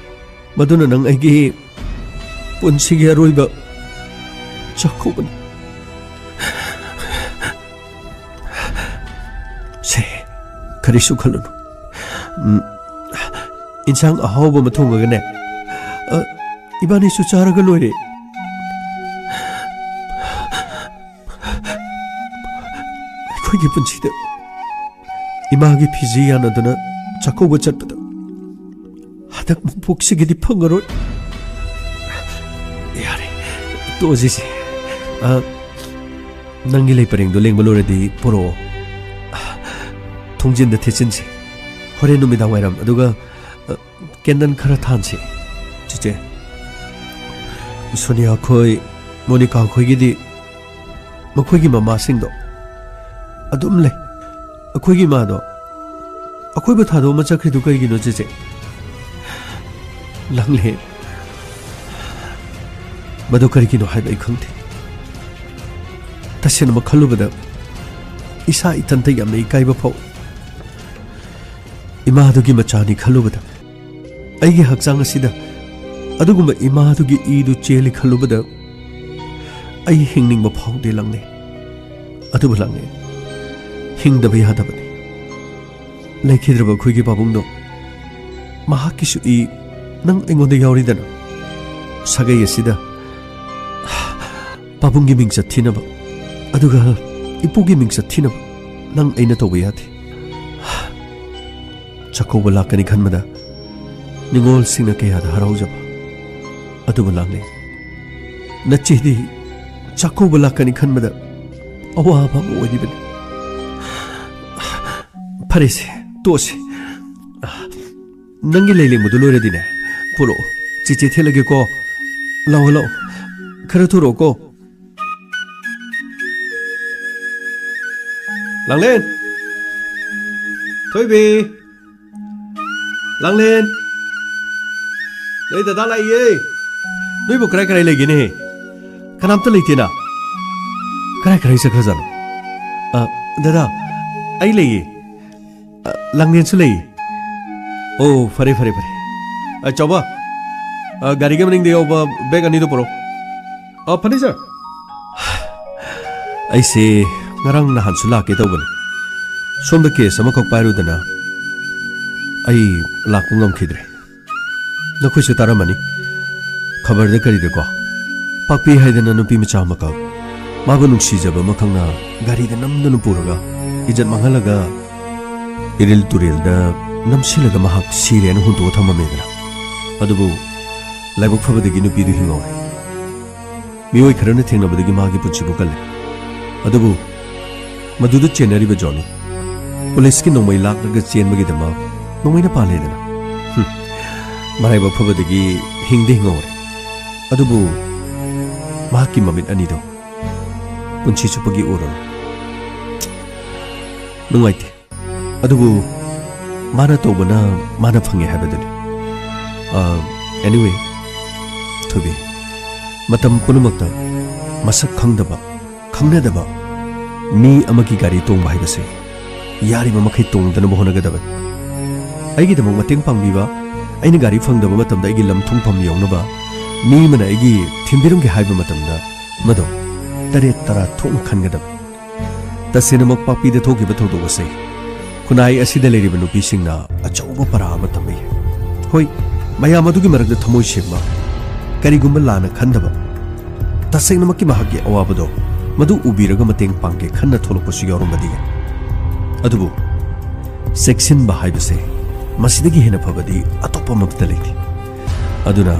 ꯃꯗꯨꯅ ꯅꯪ ꯑꯩꯒꯤ ꯄꯨꯟꯁꯤꯒꯤ ꯑꯔꯣꯏꯕ ꯆꯥꯛꯀꯧꯕꯅꯤ꯫ ꯁꯦ, ꯀꯔꯤꯁꯨ ꯈꯜꯂꯨꯅꯨ꯫ ꯎꯝ, ꯏꯟꯁꯥꯡ ꯑꯍꯥꯎꯕ ꯑꯃ ꯊꯣꯡꯉꯒꯅꯦ, ꯑ, ꯏꯕꯥꯅꯤꯁꯨ ꯆꯥꯔꯒ ꯂꯣꯏꯔꯦ꯫ ꯑꯩꯈꯣꯏꯒꯤ ꯄꯨꯟꯁꯤꯗ ꯏꯃꯥꯒꯤ ꯐꯤꯖꯤ ꯌꯥꯅꯗꯨꯅ ꯆꯥꯛꯀꯧꯕ ꯆꯠꯄꯗꯣ ꯍꯟꯗꯛ ꯃꯄꯣꯛꯁꯤꯒꯤꯗꯤ ꯐꯪꯉꯔꯣꯏ꯫ ꯌꯥꯔꯦ, ꯇꯣꯛꯑꯁꯤꯁꯦ꯫ ꯑ, ꯅꯪꯒꯤ ꯂꯩ ꯄꯔꯦꯡꯗꯣ ꯂꯦꯡꯕ ꯂꯣꯏꯔꯗꯤ ꯄꯨꯔꯛꯑꯣ꯫ ꯊꯣꯡꯖꯤꯟꯗ ꯊꯦꯠꯆꯤꯟꯁꯦ꯫ ꯍꯣꯔꯦꯟ ꯅꯨꯃꯤꯗꯥꯡ ꯋꯥꯏꯔꯝ꯫ ꯑꯗꯨꯒ, ꯑ, ꯀꯦꯟꯗꯜ ꯈꯔ ꯊꯥꯟꯁꯤ꯫ ꯆꯤꯆꯦ, ꯁꯣꯅꯤꯌꯥ ꯈꯣꯏ, ꯃꯣꯅꯤꯀꯥ ꯈꯣꯏꯒꯤꯗꯤ ꯃꯈꯣꯏꯒꯤ ꯃꯃꯥꯁꯤꯡꯗꯣ ꯑꯗꯨꯝ ꯂꯩ꯫ ꯑꯩꯈꯣꯏꯒꯤ ꯏꯃꯥꯗꯣ ꯑꯩꯈꯣꯏꯕꯨ ꯊꯥꯗꯣꯛꯑꯃ ꯆꯠꯈ꯭ꯔꯤꯗꯨ ꯀꯩꯒꯤꯅꯣ, ꯆꯦꯆꯦ? ꯂꯥꯡꯂꯦꯟ, ꯃꯗꯨ ꯀꯔꯤꯒꯤꯅꯣ ꯍꯥꯏꯕ ꯑꯩ ꯈꯪꯗꯦ꯫ ꯇꯁꯦꯡꯅꯃꯛ ꯈꯜꯂꯨꯕꯗ ꯏꯁꯥ ꯏꯊꯟꯇ ꯌꯥꯝꯅ ꯏꯀꯥꯏꯕ ꯐꯥꯎꯏ꯫ ꯏꯃꯥꯗꯨꯒꯤ ꯃꯆꯥꯅꯤ ꯈꯜꯂꯨꯕꯗ, ꯑꯩꯒꯤ ꯍꯛꯆꯥꯡ ꯑꯁꯤꯗ ꯑꯗꯨꯒꯨꯝꯕ ꯏꯃꯥꯗꯨꯒꯤ ꯏꯗꯨ ꯆꯦꯜꯂꯤ ꯈꯜꯂꯨꯕꯗ ꯑꯩ ꯍꯤꯡꯅꯤꯡꯕ ꯐꯥꯎꯗꯦ, ꯂꯥꯡꯂꯦꯟ꯫ ꯑꯗꯨꯕꯨ ꯂꯥꯡꯂꯦꯟ, ꯍꯤꯡꯗꯕ ꯌꯥꯗꯕꯅꯤ꯫ ꯂꯩꯈꯤꯗ꯭ꯔꯕ ꯑꯩꯈꯣꯏꯒꯤ ꯄꯥꯕꯨꯡꯗꯣ, ꯃꯍꯥꯛꯀꯤꯁꯨ ꯏ ꯅꯪ ꯑꯩꯉꯣꯟꯗ ꯌꯥꯎꯔꯤꯗꯅ꯫ ꯁꯥꯒꯩ ꯑꯁꯤꯗ ꯄꯥꯕꯨꯡꯒꯤ ꯃꯤꯡꯆꯠ ꯊꯤꯅꯕ, ꯑꯗꯨꯒ ꯏꯄꯨꯒꯤ ꯃꯤꯡꯆꯠ ꯊꯤꯅꯕ ꯅꯪ ꯑꯩꯅ ꯇꯧꯕ ꯌꯥꯗꯦ꯫ ꯆꯥꯛꯀꯧꯕ ꯂꯥꯛꯀꯅꯤ ꯈꯟꯕꯗ ꯅꯤꯉꯣꯜꯁꯤꯡꯅ ꯀꯌꯥꯗ ꯍꯔꯥꯎꯖꯕ꯫ ꯑꯗꯨꯕꯨ ꯂꯥꯡꯂꯦꯟ, ꯅꯆꯦꯗꯤ ꯆꯥꯛꯀꯧꯕ ꯂꯥꯛꯀꯅꯤ ꯈꯟꯕꯗ ꯑꯋꯥꯕ ꯑꯃ ꯑꯣꯏꯔꯤꯕꯅꯤ꯫ ꯐꯔꯦꯁꯦ, ꯇꯣꯛꯑꯁꯤ꯫ ꯅꯪꯒꯤ ꯂꯩ ꯂꯦꯡꯕꯗꯨ ꯂꯣꯏꯔꯗꯤꯅꯦ, ꯄꯨꯔꯛꯑꯣ꯫ ꯆꯦꯆꯦ ꯊꯦꯠꯂꯒꯦꯀꯣ꯫ ꯂꯥꯛꯑꯣ, ꯂꯥꯛꯑꯣ꯫ ꯈꯔ ꯊꯨꯔꯛꯑꯣꯀꯣ꯫ ꯂꯥꯡꯂꯦꯟ! ꯊꯣꯏꯕꯤ! ꯂꯥꯡꯂꯦꯟ! ꯅꯣꯏ ꯗꯗꯥ ꯂꯥꯛꯏꯌꯦ! ꯅꯣꯏꯕꯨ ꯀꯔꯥꯏ ꯀꯔꯥꯏ ꯂꯩꯒꯦꯅꯦ? ꯀꯅꯥꯝꯇ ꯂꯩꯇꯦꯅ꯫ ꯀꯔꯥꯏ ꯀꯔꯥꯏ ꯆꯠꯈ꯭ꯔꯖꯥꯠꯅꯣ? ꯑ, ꯗꯗꯥ, ꯑꯩ ꯂꯩꯌꯦ꯫ ꯑ, ꯂꯥꯡꯂꯦꯟꯁꯨ ꯂꯩꯌꯦ꯫ ꯑꯣ, ꯐꯔꯦ, ꯐꯔꯦ, ꯐꯔꯦ꯫ ꯑ, ꯆꯥꯎꯕ, ꯑ, ꯒꯥꯔꯤꯒꯤ ꯃꯅꯤꯡꯗ ꯌꯥꯎꯕ ꯕꯦꯒ ꯑꯅꯤꯗꯣ ꯄꯨꯔꯛꯑꯣ꯫ ꯑ, ꯐꯅꯤ, ꯁꯥꯔ꯫ ꯑꯩꯁꯦ ꯉꯔꯥꯡ ꯅꯍꯥꯟꯁꯨ ꯂꯥꯛꯀꯦ ꯇꯧꯕꯅꯤ꯫ ꯁꯣꯝꯗ ꯀꯦꯁ ꯑꯃꯈꯛ ꯄꯥꯏꯔꯨꯗꯅ ꯑꯩ ꯂꯥꯛꯄ ꯉꯝꯈꯤꯗ꯭ꯔꯦ꯫ ꯅꯈꯣꯏꯁꯨ ꯇꯥꯔꯝꯃꯅꯤ, ꯈꯕꯔꯗ ꯀꯔꯤꯗꯀꯣ, ꯄꯥꯛꯄꯤ ꯍꯥꯏꯗꯅ ꯅꯨꯄꯤ ꯃꯆꯥ ꯑꯃꯈꯛ, ꯃꯥꯕꯨ ꯅꯨꯡꯁꯤꯖꯕ ꯑꯃꯈꯛꯅ ꯒꯥꯔꯤꯗ ꯅꯝꯗꯨꯅ ꯄꯨꯔꯒ, ꯏꯖꯠ ꯃꯥꯡꯍꯜꯂꯒ, ꯏꯔꯤꯜ ꯇꯨꯔꯦꯜꯗ ꯅꯝꯁꯤꯜꯂꯒ ꯃꯍꯥꯛ ꯁꯤꯔꯦꯅ ꯍꯨꯟꯗꯣꯛꯑ ꯊꯝꯃꯝꯃꯦꯗꯅ꯫ ꯑꯗꯨꯕꯨ ꯂꯥꯏꯕꯛ ꯐꯕꯗꯒꯤ ꯅꯨꯄꯤꯗꯨ ꯍꯤꯡꯍꯧꯔꯦ꯫ ꯃꯤꯑꯣꯏ ꯈꯔꯅ ꯊꯦꯡꯅꯕꯗꯒꯤ ꯃꯥꯒꯤ ꯄꯨꯟꯁꯤꯕꯨ ꯀꯜꯂꯦ꯫ ꯑꯗꯨꯕꯨ ꯃꯗꯨꯗ ꯆꯦꯟꯅꯔꯤꯕ ꯖꯣꯅꯤ, ꯄꯨꯂꯤꯁꯀꯤ ꯅꯣꯡꯃꯩ ꯂꯥꯛꯂꯒ ꯆꯦꯟꯕꯒꯤꯗꯃꯛ ꯅꯣꯡꯃꯩꯅ ꯄꯥꯜꯂꯦꯗꯅ꯫ ꯍꯨꯝ, ꯃꯔꯥꯏꯕꯛ ꯐꯕꯗꯒꯤ ꯍꯤꯡꯗꯤ ꯍꯤꯡꯍꯧꯔꯦ꯫ ꯑꯗꯨꯕꯨ ꯃꯍꯥꯛꯀꯤ ꯃꯃꯤꯠ ꯑꯅꯤꯗꯣ ꯄꯨꯟꯁꯤ ꯆꯨꯞꯄꯒꯤ ꯎꯔꯔꯣꯏ꯫ ꯅꯨꯡꯉꯥꯏꯇꯦ꯫ ꯑꯗꯨꯕꯨ ꯃꯥꯅ ꯇꯧꯕꯅ ꯃꯥꯅ ꯐꯪꯉꯦ ꯍꯥꯏꯕꯗꯨꯅꯤ꯫ ꯑ, anyway, ꯊꯣꯏꯕꯤ, ꯃꯇꯝ ꯄꯨꯝꯅꯃꯛꯇ ꯃꯁꯛ ꯈꯪꯗꯕ, ꯈꯪꯅꯗꯕ ꯃꯤ ꯑꯃꯒꯤ ꯒꯥꯔꯤ ꯇꯣꯡꯕ ꯍꯥꯏꯕꯁꯦ ꯌꯥꯔꯤꯕ ꯃꯈꯩ ꯇꯣꯡꯗꯅꯕ ꯍꯣꯠꯅꯒꯗꯕꯅꯤ꯫ ꯑꯩꯒꯤꯗꯃꯛ ꯃꯇꯦꯡ ꯄꯥꯡꯕꯤꯕ, ꯑꯩꯅ ꯒꯥꯔꯤ ꯐꯪꯗꯕ ꯃꯇꯝꯗ ꯑꯩꯒꯤ ꯂꯝ ꯊꯨꯡꯐꯝ ꯌꯧꯅꯕ ꯃꯤ ꯑꯃꯅ ꯑꯩꯒꯤ ꯊꯤꯟꯕꯤꯔꯝꯒꯦ ꯍꯥꯏꯕ ꯃꯇꯝꯗ ꯃꯗꯣ ꯇꯔꯦꯠ ꯇꯔꯥ ꯊꯣꯛꯅ ꯈꯟꯒꯗꯕꯅꯤ꯫ ꯇꯁꯦꯡꯅꯃꯛ ꯄꯥꯛꯄꯤꯗ ꯊꯣꯛꯈꯤꯕ ꯊꯧꯗꯣꯛ ꯑꯁꯤ ꯈꯨꯟꯅꯥꯏ ꯑꯁꯤꯗ ꯂꯩꯔꯤꯕ ꯅꯨꯄꯤꯁꯤꯡꯅ ꯑꯆꯧꯕ ꯄꯔꯥ ꯑꯃ ꯇꯝꯕ ꯌꯥꯏ꯫ ꯍꯣꯏ, ꯃꯌꯥꯝ ꯑꯗꯨꯒꯤ ꯃꯔꯛꯇ ꯊꯃꯣꯏ ꯁꯦꯡꯕ, ꯀꯔꯤꯒꯨꯝꯕ ꯂꯥꯟꯅ ꯈꯟꯗꯕ, ꯇꯁꯦꯡꯅꯃꯛꯀꯤ ꯃꯍꯥꯛꯀꯤ ꯑꯋꯥꯕꯗꯣ ꯃꯗꯨ ꯎꯕꯤꯔꯒ ꯃꯇꯦꯡ ꯄꯥꯡꯒꯦ ꯈꯟꯅ ꯊꯣꯛꯂꯛꯄꯁꯨ ꯌꯥꯎꯔꯝꯕꯗꯤ ꯌꯥꯏ꯫ ꯑꯗꯨꯕꯨ ꯆꯦꯛꯁꯤꯟꯕ ꯍꯥꯏꯕꯁꯦ ꯃꯁꯤꯗꯒꯤ ꯍꯦꯟꯅ ꯐꯕꯗꯤ ꯑꯇꯣꯞꯄ ꯑꯃꯠꯇ ꯂꯩꯇꯦ꯫ ꯑꯗꯨꯅ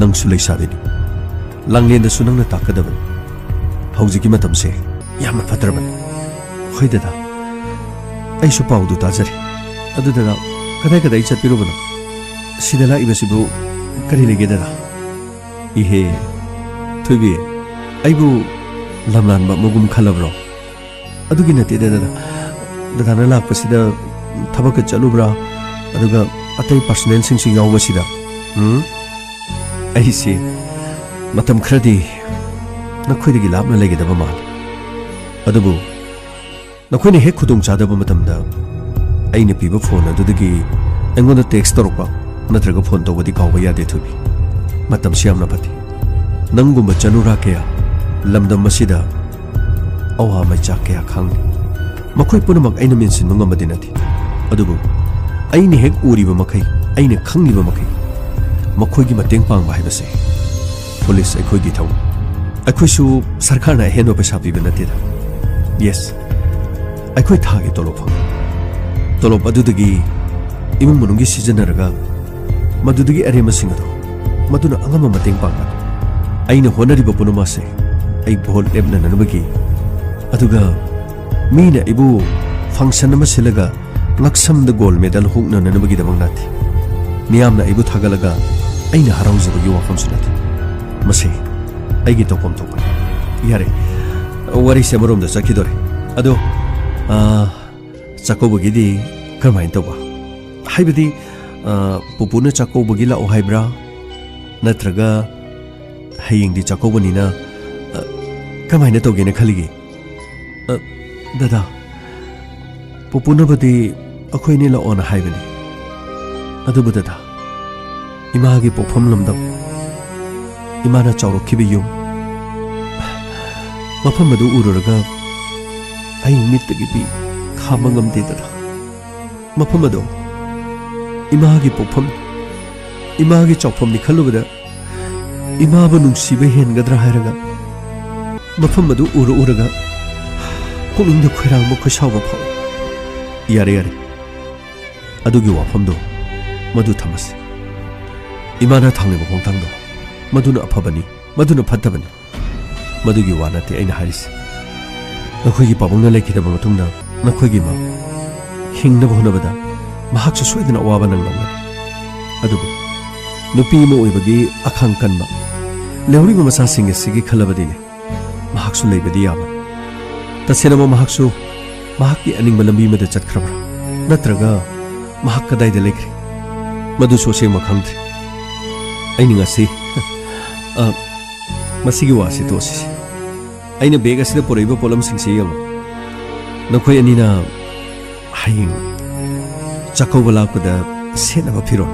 ꯅꯪꯁꯨ ꯂꯩꯁꯥꯕꯤꯅꯤ, ꯂꯥꯡꯂꯦꯟꯗꯁꯨ ꯅꯪꯅ ꯇꯥꯛꯀꯗꯕꯅꯤ꯫ ꯍꯧꯖꯤꯛꯀꯤ ꯃꯇꯝꯁꯦ ꯌꯥꯝꯅ ꯐꯠꯇ꯭ꯔꯕꯅꯤ꯫ ꯍꯣꯏ ꯗꯗꯥ, ꯑꯩꯁꯨ ꯄꯥꯎꯗꯨ ꯇꯥꯖꯔꯦ꯫ ꯑꯗꯨ ꯗꯗꯥ, ꯀꯗꯥꯏ ꯀꯗꯥꯏ ꯆꯠꯄꯤꯔꯨꯕꯅꯣ? ꯁꯤꯗ ꯂꯥꯛꯏꯕꯁꯤꯕꯨ ꯀꯔꯤ ꯂꯩꯒꯦ ꯗꯗꯥ? ꯏꯍꯦ, ꯊꯣꯏꯕꯤ, ꯑꯩꯕꯨ ꯂꯝꯂꯥꯟꯕ ꯑꯃꯒꯨꯝ ꯈꯜꯂꯕ꯭ꯔꯣ? ꯑꯗꯨꯒꯤ ꯅꯠꯇꯦꯗ ꯗꯗꯥ꯫ ꯗꯗꯥꯅ ꯂꯥꯛꯄꯁꯤꯗ ꯊꯕꯛꯀ ꯆꯠꯂꯨꯕ꯭ꯔꯥ? ꯑꯗꯨꯒ ꯑꯇꯩ ꯄꯥꯔꯁꯣꯅꯦꯜꯁꯤꯡꯁꯨ ꯌꯥꯎꯕꯁꯤꯗ꯫ ꯎꯝ? ꯑꯩꯁꯦ ꯃꯇꯝ ꯈꯔꯗꯤ ꯅꯈꯣꯏꯗꯒꯤ ꯂꯥꯞꯅ ꯂꯩꯒꯗꯕ ꯃꯥꯜꯂꯤ꯫ ꯑꯗꯨꯕꯨ ꯅꯈꯣꯏꯅ ꯍꯦꯛ ꯈꯨꯗꯣꯡ ꯆꯥꯗꯕ ꯃꯇꯝꯗ ꯑꯩꯅ ꯄꯤꯕ ꯐꯣꯟ ꯑꯗꯨꯗꯒꯤ ꯑꯩꯉꯣꯟꯗ ꯇꯦꯛꯁ ꯇꯧꯔꯛꯄ ꯅꯠꯇ꯭ꯔꯒ ꯐꯣꯟ ꯇꯧꯕꯗꯤ ꯀꯥꯎꯕ ꯌꯥꯗꯦ ꯊꯣꯏꯕꯤ꯫ ꯃꯇꯝꯁꯤ ꯌꯥꯝꯅ ꯐꯠꯇꯦ꯫ ꯅꯪꯒꯨꯝꯕ ꯆꯅꯨꯔꯥ ꯀꯌꯥ ꯂꯝꯗꯝ ꯑꯁꯤꯗ ꯑꯋꯥ ꯃꯩꯆꯥꯛ ꯀꯌꯥ ꯈꯥꯡꯂꯤ꯫ ꯃꯈꯣꯏ ꯄꯨꯝꯅꯃꯛ ꯑꯩꯅ ꯃꯦꯟꯁꯤꯟꯕ ꯉꯝꯕꯗꯤ ꯅꯠꯇꯦ꯫ ꯑꯗꯨꯕꯨ ꯑꯩꯅ ꯍꯦꯛ ꯎꯔꯤꯕ ꯃꯈꯩ, ꯑꯩꯅ ꯈꯪꯂꯤꯕ ꯃꯈꯩ, ꯃꯈꯣꯏꯒꯤ ꯃꯇꯦꯡ ꯄꯥꯡꯕ ꯍꯥꯏꯕꯁꯦ ꯄꯨꯂꯤꯁ ꯑꯩꯈꯣꯏꯒꯤ ꯊꯧ꯫ ꯑꯩꯈꯣꯏꯁꯨ ꯁꯔꯀꯥꯔꯅ ꯑꯍꯦꯟꯕ ꯄꯩꯁꯥ ꯄꯤꯕ ꯅꯠꯇꯦꯗ꯫ ꯌꯦꯁ, ꯑꯩꯈꯣꯏ ꯊꯥꯒꯤ ꯇꯣꯂꯣꯞ ꯐꯪꯏ꯫ ꯇꯣꯂꯣꯞ ꯑꯗꯨꯗꯒꯤ ꯏꯃꯨꯡ ꯃꯅꯨꯡꯒꯤ ꯁꯤꯖꯤꯟꯅꯔꯒ ꯃꯗꯨꯗꯒꯤ ꯑꯔꯦꯝꯕꯁꯤꯡ ꯑꯗꯨ ꯃꯗꯨꯅ ꯑꯉꯝꯕ ꯃꯇꯦꯡ ꯄꯥꯡꯕꯅꯤ꯫ ꯑꯩꯅ ꯍꯣꯠꯅꯔꯤꯕ ꯄꯨꯝꯅꯃꯛ ꯑꯁꯦ ꯑꯩ ꯚꯣꯠ ꯂꯦꯞꯅꯅꯕꯒꯤ, ꯑꯗꯨꯒ ꯃꯤꯅ ꯑꯩꯕꯨ ꯐꯪꯁꯟ ꯑꯃ ꯁꯤꯜꯂꯒ ꯉꯛꯁꯝꯗ ꯒꯣꯜ ꯃꯦꯗꯜ ꯍꯨꯛꯅꯅꯕꯒꯤꯗꯃꯛ ꯅꯠꯇꯦ꯫ ꯃꯤꯌꯥꯝꯅ ꯑꯩꯕꯨ ꯊꯥꯒꯠꯂꯒ ꯑꯩꯅ ꯍꯔꯥꯎꯖꯕꯒꯤ ꯋꯥꯐꯝꯁꯨ ꯅꯠꯇꯦ꯫ ꯃꯁꯤ ꯑꯩꯒꯤ ꯇꯧꯐꯝ ꯊꯣꯛꯄꯅꯤ꯫ ꯌꯥꯔꯦ, ꯋꯥꯔꯤꯁꯦ ꯑꯃꯔꯣꯝꯗ ꯆꯠꯈꯤꯗꯣꯔꯦ꯫ ꯑꯗꯣ ꯑꯥ, ꯆꯥꯛꯀꯧꯕꯒꯤꯗꯤ ꯀꯔꯝꯍꯥꯏꯅ ꯇꯧꯕ? ꯍꯥꯏꯕꯗꯤ, ꯑꯥ, ꯄꯨꯄꯨꯅ ꯆꯥꯛꯀꯧꯕꯒꯤ ꯂꯥꯛꯑꯣ ꯍꯥꯏꯕ꯭ꯔꯥ? ꯅꯠꯇ꯭ꯔꯒ ꯍꯌꯦꯡꯗꯤ ꯆꯥꯛꯀꯧꯕꯅꯤꯅ, ꯑ, ꯀꯃꯥꯏꯅ ꯇꯧꯒꯦꯅ ꯈꯜꯂꯤꯒꯦ? ꯑ, ꯗꯗꯥ, ꯄꯨꯄꯨꯅꯕꯨꯗꯤ ꯑꯩꯈꯣꯏ ꯑꯅꯤ ꯂꯥꯛꯑꯣꯅ ꯍꯥꯏꯕꯅꯤ꯫ ꯑꯗꯨꯕꯨ ꯗꯗꯥ, ꯏꯃꯥꯒꯤ ꯄꯣꯛꯐꯝ ꯂꯝꯗꯝ, ꯏꯃꯥꯅ ꯆꯥꯎꯔꯛꯈꯤꯕ ꯌꯨꯝ, ꯃꯐꯝ ꯑꯗꯨ ꯎꯔꯨꯔꯒ ꯑꯩ ꯃꯤꯠꯇꯒꯤ ꯄꯤ ꯈꯥꯝꯕ ꯉꯝꯗꯦ ꯗꯗꯥ꯫ ꯃꯐꯝ ꯑꯗꯣ ꯏꯃꯥꯒꯤ ꯄꯣꯛꯐꯝ, ꯏꯃꯥꯒꯤ ꯆꯥꯎꯐꯝꯅꯤ ꯈꯜꯂꯨꯕꯗ ꯏꯃꯥꯕꯨ ꯅꯨꯡꯁꯤꯕ ꯍꯦꯟꯒꯗ꯭ꯔꯥ ꯍꯥꯏꯔꯒ, ꯃꯐꯝ ꯑꯗꯨ ꯎꯔ ꯎꯔꯒ ꯄꯨꯛꯅꯤꯡꯗ ꯈꯣꯏꯔꯥꯡꯕ ꯈꯣꯏꯁꯥꯎꯕ ꯐꯥꯎꯏ꯫ ꯌꯥꯔꯦ, ꯌꯥꯔꯦ, ꯑꯗꯨꯒꯤ ꯋꯥꯐꯝꯗꯣ ꯃꯗꯨ ꯊꯝꯃꯁꯤ꯫ ꯏꯃꯥꯅ ꯊꯥꯡꯂꯤꯕ ꯈꯣꯡꯊꯥꯡꯗꯣ ꯃꯗꯨꯅ ꯑꯐꯕꯅꯤ, ꯃꯗꯨꯅ ꯐꯠꯇꯕꯅꯤ, ꯃꯗꯨꯒꯤ ꯋꯥ ꯅꯠꯇꯦ ꯑꯩꯅ ꯍꯥꯏꯔꯤꯁꯤ꯫ ꯅꯈꯣꯏꯒꯤ ꯄꯥꯕꯨꯡꯅ ꯂꯩꯈꯤꯗꯕ ꯃꯇꯨꯡꯗ ꯅꯈꯣꯏꯒꯤ ꯏꯃꯥ ꯍꯤꯡꯅꯕ ꯍꯣꯠꯅꯕꯗ ꯃꯍꯥꯛꯁꯨ ꯁꯣꯏꯗꯅ ꯑꯋꯥꯕ ꯅꯪꯂꯝꯒꯅꯤ꯫ ꯑꯗꯨꯕꯨ ꯅꯨꯄꯤ ꯑꯃ ꯑꯣꯏꯕꯒꯤ ꯑꯈꯥꯡ ꯀꯟꯕ, ꯂꯩꯍꯧꯔꯤꯕ ꯃꯆꯥꯁꯤꯡ ꯑꯁꯤꯒꯤ ꯈꯜꯂꯕꯗꯤꯅꯦ, ꯃꯍꯥꯛꯁꯨ ꯂꯩꯕꯗꯤ ꯌꯥꯕ꯫ ꯇꯁꯦꯡꯅꯃꯛ ꯃꯍꯥꯛꯁꯨ ꯃꯍꯥꯛꯀꯤ ꯑꯅꯤꯡꯕ ꯂꯝꯕꯤ ꯑꯃꯗ ꯆꯠꯈ꯭ꯔꯕ꯭ꯔꯥ? ꯅꯠꯇ꯭ꯔꯒ ꯃꯍꯥꯛ ꯀꯗꯥꯏꯗ ꯂꯩꯈ꯭ꯔꯦ? ꯃꯗꯨꯁꯨ ꯑꯁꯦꯡꯕ ꯈꯪꯗ꯭ꯔꯦ꯫ ꯑꯩꯅ ꯉꯁꯤ, ꯑ, ꯃꯁꯤꯒꯤ ꯋꯥꯁꯤ ꯇꯣꯛꯁꯤ꯫ ꯑꯩꯅ ꯕꯦꯒ ꯑꯁꯤꯗ ꯄꯨꯔꯛꯏꯕ ꯄꯣꯠꯂꯝꯁꯤꯡꯁꯤ ꯌꯦꯡꯉꯨ꯫ ꯅꯈꯣꯏ ꯑꯅꯤꯅ ꯍꯌꯦꯡ ꯆꯥꯛꯀꯧꯕ ꯂꯥꯛꯄꯗ ꯁꯦꯠꯅꯕ ꯐꯤꯔꯣꯜ꯫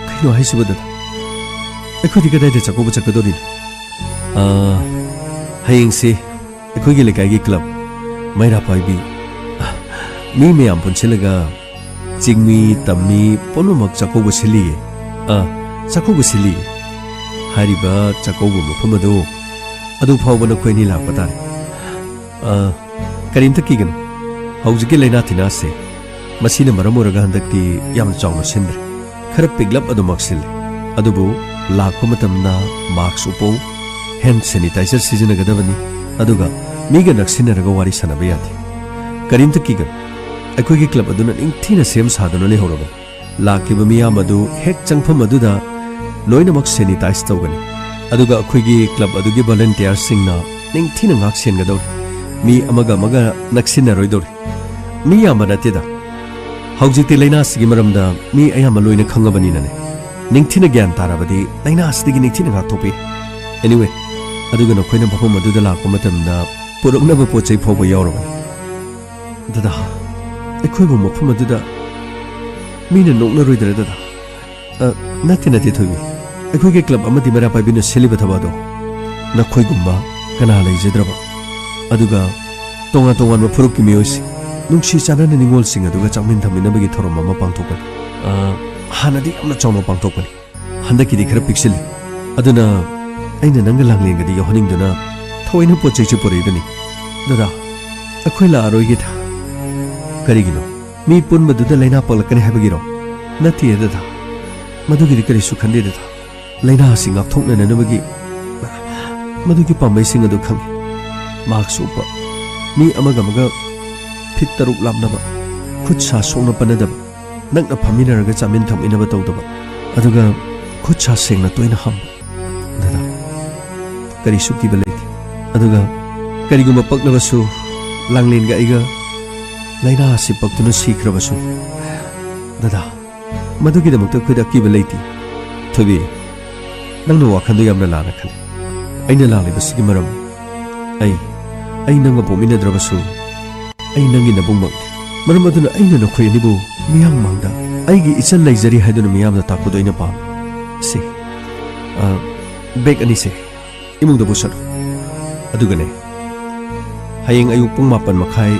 ꯀꯩꯅꯣ ꯍꯥꯏꯁꯤꯕꯣ, ꯗꯗꯥ? ꯑꯩꯈꯣꯏꯗꯤ ꯀꯗꯥꯏꯗ ꯆꯥꯛꯀꯧꯕ ꯆꯠꯀꯗꯧꯔꯤꯅꯣ? ꯑꯥ, ꯍꯌꯦꯡꯁꯤ ꯑꯩꯈꯣꯏꯒꯤ ꯂꯩꯀꯥꯏꯒꯤ ꯀ꯭ꯂꯕ ꯃꯩꯔꯥ ꯄꯥꯏꯕꯤ, ꯃꯤ ꯃꯌꯥꯝ ꯄꯨꯟꯁꯤꯜꯂꯒ ꯆꯤꯡꯃꯤ, ꯇꯝꯃꯤ ꯄꯨꯝꯅꯃꯛ ꯆꯥꯛꯀꯧꯕ ꯁꯤꯜꯂꯤꯌꯦ꯫ ꯑꯥ, ꯆꯥꯛꯀꯧꯕ ꯁꯤꯜꯂꯤꯌꯦ꯫ ꯍꯥꯏꯔꯤꯕ ꯆꯥꯛꯀꯧꯕ ꯃꯐꯝ ꯑꯗꯨ, ꯑꯗꯨ ꯐꯥꯎꯕ ꯅꯈꯣꯏ ꯑꯅꯤ ꯂꯥꯛꯄ ꯇꯥꯔꯦ꯫ ꯑꯥ, ꯀꯔꯤꯝꯇ ꯀꯤꯒꯅꯨ꯫ ꯍꯧꯖꯤꯛꯀꯤ ꯂꯥꯏꯅꯥ ꯇꯤꯟꯅꯥꯁꯦ, ꯃꯁꯤꯅ ꯃꯔꯝ ꯑꯣꯏꯔꯒ ꯍꯟꯗꯛꯇꯤ ꯌꯥꯝꯅ ꯆꯥꯎꯅ ꯁꯤꯟꯗ꯭ꯔꯦ꯫ ꯈꯔ ꯄꯤꯛꯂꯞ ꯑꯗꯨꯃꯛ ꯁꯤꯜꯂꯤ꯫ ꯑꯗꯨꯕꯨ ꯂꯥꯛꯄ ꯃꯇꯝꯗ ꯃꯥꯛꯁ ꯎꯞꯄꯧ, ꯍꯦꯟ ꯁꯦꯅꯤꯇꯥꯏꯖꯔ ꯁꯤꯖꯤꯟꯅꯒꯗꯕꯅꯤ꯫ ꯑꯗꯨꯒ ꯃꯤꯒ ꯅꯛꯁꯤꯟꯅꯔꯒ ꯋꯥꯔꯤ ꯁꯥꯟꯅꯕ ꯌꯥꯗꯦ꯫ ꯀꯔꯤꯝꯇ ꯀꯤꯒꯅꯨ꯫ ꯑꯩꯈꯣꯏꯒꯤ ꯀ꯭ꯂꯕ ꯑꯗꯨꯅ ꯅꯤꯡꯊꯤꯅ ꯁꯦꯝ ꯁꯥꯗꯨꯅ ꯂꯩꯍꯧꯔꯕꯅꯤ꯫ ꯂꯥꯛꯂꯤꯕ ꯃꯤꯌꯥꯝ ꯑꯗꯨ ꯍꯦꯛ ꯆꯪꯐꯝ ꯑꯗꯨꯗ ꯂꯣꯏꯅꯃꯛ ꯁꯦꯅꯤꯇꯥꯏꯖ ꯇꯧꯒꯅꯤ꯫ ꯑꯗꯨꯒ ꯑꯩꯈꯣꯏꯒꯤ ꯀ꯭ꯂꯕ ꯑꯗꯨꯒꯤ ꯚꯣꯂꯨꯟꯇꯤꯌꯔꯁꯤꯡꯅ ꯅꯤꯡꯊꯤꯅ ꯉꯥꯛ ꯁꯦꯟꯒꯗꯧꯔꯤ꯫ ꯃꯤ ꯑꯃꯒ ꯑꯃꯒ ꯅꯛꯁꯤꯟꯅꯔꯣꯏꯗꯧꯔꯤ꯫ ꯃꯤ ꯌꯥꯝꯕ ꯅꯠꯇꯦꯗ꯫ ꯍꯧꯖꯤꯛꯇꯤ ꯂꯥꯏꯅꯥꯁꯤꯒꯤ ꯃꯔꯝꯗ ꯃꯤ ꯑꯌꯥꯝꯕ ꯂꯣꯏꯅ ꯈꯪꯉꯕꯅꯤꯅꯅꯦ, ꯅꯤꯡꯊꯤꯅ ꯒ꯭ꯌꯥꯟ ꯇꯥꯔꯕꯗꯤ ꯂꯥꯏꯅꯥꯁꯤꯗꯒꯤ ꯅꯤꯡꯊꯤꯅ ꯉꯥꯛꯊꯣꯛꯄ ꯌꯥꯏ꯫ Anyway, ꯑꯗꯨꯒ ꯅꯈꯣꯏꯅ ꯃꯐꯝ ꯑꯗꯨꯗ ꯂꯥꯛꯄ ꯃꯇꯝꯗ ꯄꯨꯔꯛꯅꯕ ꯄꯣꯠ ꯆꯩ ꯐꯥꯎꯕ ꯌꯥꯎꯔꯕꯅꯤ꯫ ꯗꯗꯥ, ꯑꯩꯈꯣꯏꯕꯨ ꯃꯐꯝ ꯑꯗꯨꯗ ꯃꯤꯅ ꯅꯣꯛꯅꯔꯣꯏꯗ꯭ꯔꯥ, ꯗꯗꯥ? ꯑ, ꯅꯠꯇꯦ, ꯅꯠꯇꯦ, ꯊꯣꯏꯕꯤ꯫ ꯑꯩꯈꯣꯏꯒꯤ ꯀ꯭ꯂꯕ ꯑꯃꯗꯤ ꯃꯩꯔꯥ ꯄꯥꯏꯕꯤꯅ ꯁꯤꯜꯂꯤꯕ ꯊꯕꯛ ꯑꯗꯣ ꯅꯈꯣꯏꯒꯨꯝꯕ ꯀꯅꯥ ꯂꯩꯖꯗ꯭ꯔꯕ? ꯑꯗꯨꯒ ꯇꯣꯉꯥꯟ ꯇꯣꯉꯥꯟꯕ ꯐꯨꯔꯨꯞꯀꯤ ꯃꯤꯑꯣꯏꯁꯤꯡ ꯅꯨꯡꯁꯤ ꯆꯥꯟꯅꯅ ꯅꯤꯡꯉꯣꯜꯁꯤꯡ ꯑꯗꯨꯒ ꯆꯥꯃꯤꯟ ꯊꯛꯃꯤꯟꯅꯕꯒꯤ ꯊꯧꯔꯝ ꯑꯃ ꯄꯥꯡꯊꯣꯛꯄꯅꯤ꯫ ꯑ, ꯍꯥꯟꯅꯗꯤ ꯌꯥꯝꯅ ꯆꯥꯎꯅ ꯄꯥꯡꯊꯣꯛꯄꯅꯤ꯫ ꯍꯟꯗꯛꯀꯤꯗꯤ ꯈꯔ ꯄꯤꯛꯁꯤꯜꯂꯤ꯫ ꯑꯗꯨꯅ ꯑꯩꯅ ꯅꯪꯒ ꯂꯥꯡꯂꯦꯟꯒꯗꯤ ꯌꯥꯎꯍꯟꯅꯤꯡꯗꯨꯅ ꯊꯑꯣꯏꯅ ꯄꯣꯠ ꯆꯩꯁꯨ ꯄꯨꯔꯛꯏꯕꯅꯤ꯫ ꯗꯗꯥ, ꯑꯩꯈꯣꯏ ꯂꯥꯛꯑꯔꯣꯏꯒꯦꯗ꯫ ꯀꯔꯤꯒꯤꯅꯣ? ꯃꯤ ꯄꯨꯟꯕꯗꯨꯗ ꯂꯥꯏꯅꯥ ꯄꯛꯂꯛꯀꯅꯤ ꯍꯥꯏꯕꯒꯤꯔꯣ? ꯅꯠꯇꯦ, ꯗꯗꯥ꯫ ꯃꯗꯨꯒꯤꯗꯤ ꯀꯔꯤꯁꯨ ꯈꯟꯗꯦ, ꯗꯗꯥ꯫ ꯂꯥꯏꯅꯥ ꯑꯁꯤ ꯉꯥꯛꯊꯣꯛꯅꯅꯕꯒꯤ ꯃꯗꯨꯒꯤ ꯄꯥꯝꯕꯩꯁꯤꯡ ꯑꯗꯨ ꯈꯪꯏ꯫ ꯃꯍꯥꯛꯁꯨ ꯎꯞꯄ, ꯃꯤ ꯑꯃꯒ ꯑꯃꯒ ꯐꯤꯠ ꯇꯔꯨꯛ ꯂꯥꯞꯅꯕ, ꯈꯨꯠ ꯁꯥ ꯁꯣꯛꯅ ꯄꯟꯅꯗꯕ, ꯅꯛꯅ ꯐꯝꯃꯤꯟꯅꯔꯒ ꯆꯥꯃꯤꯟ ꯊꯛꯃꯤꯟꯅꯕ ꯇꯧꯗꯕ, ꯑꯗꯨꯒ ꯈꯨꯠ ꯁꯥ ꯁꯦꯡꯅ ꯇꯣꯏꯅ ꯍꯥꯝꯕ꯫ ꯗꯗꯥ, ꯀꯔꯤꯁꯨ ꯀꯤꯕ ꯂꯩꯇꯦ꯫ ꯑꯗꯨꯒ ꯀꯔꯤꯒꯨꯝꯕ ꯄꯛꯂꯕꯁꯨ, ꯂꯥꯡꯂꯦꯟꯒ ꯑꯩꯒ ꯂꯥꯏꯅꯥ ꯑꯁꯤ ꯄꯛꯇꯨꯅ ꯁꯤꯈ꯭ꯔꯕꯁꯨ, ꯗꯗꯥ, ꯃꯗꯨꯒꯤꯗꯃꯛꯇ ꯑꯩꯈꯣꯏꯗ ꯑꯀꯤꯕ ꯂꯩꯇꯦ꯫ ꯊꯣꯏꯕꯤ, ꯅꯪꯅ ꯋꯥꯈꯜꯗꯨ ꯌꯥꯝꯅ ꯂꯥꯟꯅ ꯈꯜꯂꯤ꯫ ꯑꯩꯅ ꯂꯥꯛꯂꯤꯕꯁꯤꯒꯤ ꯃꯔꯝ, ꯑꯩ, ꯑꯩ ꯅꯪꯒ ꯄꯣꯛꯃꯤꯟꯅꯗ꯭ꯔꯕꯁꯨ, ꯑꯩ ꯅꯪꯒꯤ ꯅꯕꯨꯡꯃꯛꯅꯤ꯫ ꯃꯔꯝ ꯑꯗꯨꯅ ꯑꯩꯅ ꯅꯈꯣꯏ ꯑꯅꯤꯕꯨ ꯃꯤꯌꯥꯝ ꯃꯥꯡꯗ ꯑꯩꯒꯤ ꯏꯆꯜ ꯂꯩꯖꯔꯤ ꯍꯥꯏꯗꯨꯅ ꯃꯤꯌꯥꯝꯗ ꯇꯥꯛꯄꯗꯨ ꯑꯩꯅ ꯄꯥꯝꯃꯤ꯫ ꯁꯤ, ꯑ, ꯕꯦꯒ ꯑꯅꯤꯁꯦ ꯏꯃꯨꯡꯗ ꯄꯨꯁꯜꯂꯨ꯫ ꯑꯗꯨꯒꯅꯦ, ꯍꯌꯦꯡ ꯑꯌꯨꯛ ꯄꯨꯡ ꯃꯥꯄꯟ ꯃꯈꯥꯏ,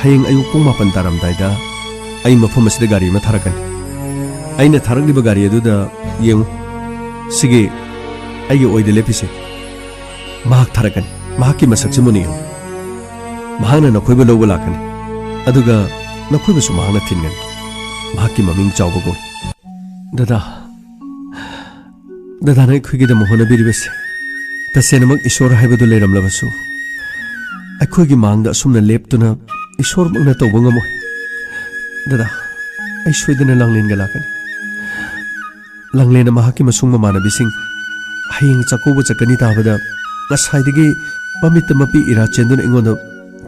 ꯍꯌꯦꯡ ꯑꯌꯨꯛ ꯄꯨꯡ ꯃꯥꯄꯟ ꯇꯥꯔꯝꯗꯥꯏꯗ ꯑꯩ ꯃꯐꯝ ꯑꯁꯤꯗ ꯒꯥꯔꯤ ꯑꯃ ꯊꯥꯔꯛꯀꯅꯤ꯫ ꯑꯩꯅ ꯊꯥꯔꯛꯂꯤꯕ ꯒꯥꯔꯤ ꯑꯗꯨꯗ ꯌꯦꯡꯉꯨ꯫ ꯁꯤꯒꯤ ꯑꯩꯒꯤ ꯑꯣꯏꯗ ꯂꯦꯞꯄꯤꯁꯦ꯫ ꯃꯍꯥꯛ ꯊꯥꯔꯛꯀꯅꯤ꯫ ꯃꯍꯥꯛꯀꯤ ꯃꯁꯛꯁꯤ ꯃꯨꯟꯅ ꯌꯦꯡꯉꯨ꯫ ꯃꯍꯥꯛꯅ ꯅꯈꯣꯏꯕꯨ ꯂꯧꯕ ꯂꯥꯛꯀꯅꯤ꯫ ꯑꯗꯨꯒ ꯅꯈꯣꯏꯕꯨꯁꯨ ꯃꯍꯥꯛꯅ ꯊꯤꯟꯒꯅꯤ꯫ ꯃꯍꯥꯛꯀꯤ ꯃꯃꯤꯡ ꯆꯥꯎꯕ ꯀꯧꯏ꯫ ꯗꯗꯥ, ꯗꯗꯥꯅ ꯑꯩꯈꯣꯏꯒꯤꯗꯃꯛ ꯍꯣꯠꯅꯕꯤꯔꯤꯕꯁꯦ, ꯇꯁꯦꯡꯅꯃꯛ ꯏꯁꯣꯔ ꯍꯥꯏꯕꯗꯨ ꯂꯩꯔꯝꯂꯕꯁꯨ, ꯑꯩꯈꯣꯏꯒꯤ ꯃꯥꯡꯗ ꯑꯁꯨꯝꯅ ꯂꯦꯞꯇꯨꯅ ꯏꯁꯣꯔꯃꯛꯅ ꯇꯧꯕ ꯉꯝꯃꯣꯏ꯫ ꯗꯗꯥ, ꯑꯩ ꯁꯣꯏꯗꯅ ꯂꯥꯡꯂꯦꯟꯒ ꯂꯥꯛꯀꯅꯤ꯫ ꯂꯥꯡꯂꯦꯟꯅ ꯃꯍꯥꯛꯀꯤ ꯃꯁꯨꯡ ꯃꯃꯥꯟꯅꯕꯤꯁꯤꯡ ꯍꯌꯦꯡ ꯆꯥꯛꯀꯧꯕ ꯆꯠꯀꯅꯤ ꯇꯥꯕꯗ, ꯉꯁꯥꯏꯗꯒꯤ ꯃꯃꯤꯠꯇ ꯃꯄꯤ ꯏꯔꯥ ꯆꯦꯟꯗꯨꯅ ꯑꯩꯉꯣꯟꯗ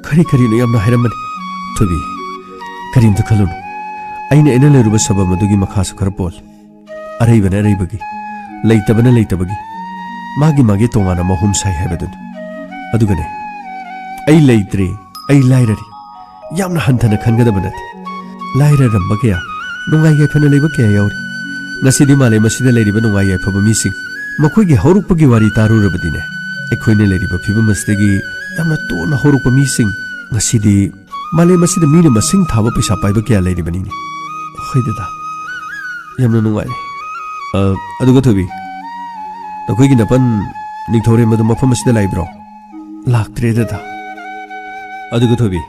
ꯀꯔꯤ ꯀꯔꯤꯅꯣ ꯌꯥꯝꯅ ꯍꯥꯏꯔꯝꯕꯅꯤ꯫ ꯊꯣꯏꯕꯤ, ꯀꯔꯤꯝꯇ ꯈꯜꯂꯨꯅꯨ꯫ ꯑꯩꯅ ꯑꯩꯅ ꯂꯩꯔꯨꯕ ꯁꯕꯝ ꯑꯗꯨꯒꯤ ꯃꯈꯥꯁꯨ ꯈꯔ ꯄꯣꯜꯂꯤ꯫ ꯑꯔꯩꯕꯅ ꯑꯔꯩꯕꯒꯤ, ꯂꯩꯇꯕꯅ ꯂꯩꯇꯕꯒꯤ, ꯃꯥꯒꯤ ꯃꯥꯒꯤ ꯇꯣꯉꯥꯟꯅ ꯃꯍꯨꯝ ꯁꯥꯏ ꯍꯥꯏꯕꯗꯨꯅꯤ꯫ ꯑꯗꯨꯒꯅꯦ, ꯑꯩ ꯂꯩꯇ꯭ꯔꯦ, ꯑꯩ ꯂꯥꯏꯔꯔꯦ, ꯌꯥꯝꯅ ꯍꯟꯊꯅ ꯈꯟꯒꯗꯕ ꯅꯠꯇꯦ꯫ ꯂꯥꯏꯔꯔꯝꯕ ꯀꯌꯥ, ꯅꯨꯡꯉꯥꯏ ꯌꯥꯏꯐꯅ ꯂꯩꯕ ꯀꯌꯥ ꯌꯥꯎꯔꯤ꯫ ꯉꯁꯤꯗꯤ ꯃꯥꯂꯦꯝ ꯑꯁꯤꯗ ꯂꯩꯔꯤꯕ ꯅꯨꯡꯉꯥꯏ ꯌꯥꯏꯐꯕ ꯃꯤꯁꯤꯡ, ꯃꯈꯣꯏꯒꯤ ꯍꯧꯔꯛꯄꯒꯤ ꯋꯥꯔꯤ ꯇꯥꯔꯨꯔꯕꯗꯤꯅꯦ, ꯑꯩꯈꯣꯏꯅ ꯂꯩꯔꯤꯕ ꯐꯤꯕꯝ ꯑꯁꯤꯗꯒꯤ ꯌꯥꯝꯅ ꯇꯣꯟꯅ ꯍꯧꯔꯛꯄ ꯃꯤꯁꯤꯡ ꯉꯁꯤꯗꯤ ꯃꯥꯂꯦꯝ ꯑꯁꯤꯗ ꯃꯤꯅ ꯃꯁꯤꯡ ꯊꯥꯕ ꯄꯩꯁꯥ ꯄꯥꯏꯕ ꯀꯌꯥ ꯂꯩꯔꯤꯕꯅꯤꯅꯦ꯫ ꯍꯣꯏ ꯗꯗꯥ, ꯌꯥꯝꯅ ꯅꯨꯡꯉꯥꯏꯔꯦ꯫ ꯑ, ꯑꯗꯨꯒ ꯊꯣꯏꯕꯤ, ꯅꯈꯣꯏꯒꯤ ꯅꯄꯟ ꯅꯤꯡꯊꯧꯔꯦꯝ ꯑꯗꯨ ꯃꯐꯝ ꯑꯁꯤꯗ ꯂꯥꯛꯏꯕ꯭ꯔꯣ? ꯂꯥꯛꯇ꯭ꯔꯦ ꯗꯗꯥ꯫ ꯑꯗꯨꯒ ꯊꯣꯏꯕꯤ,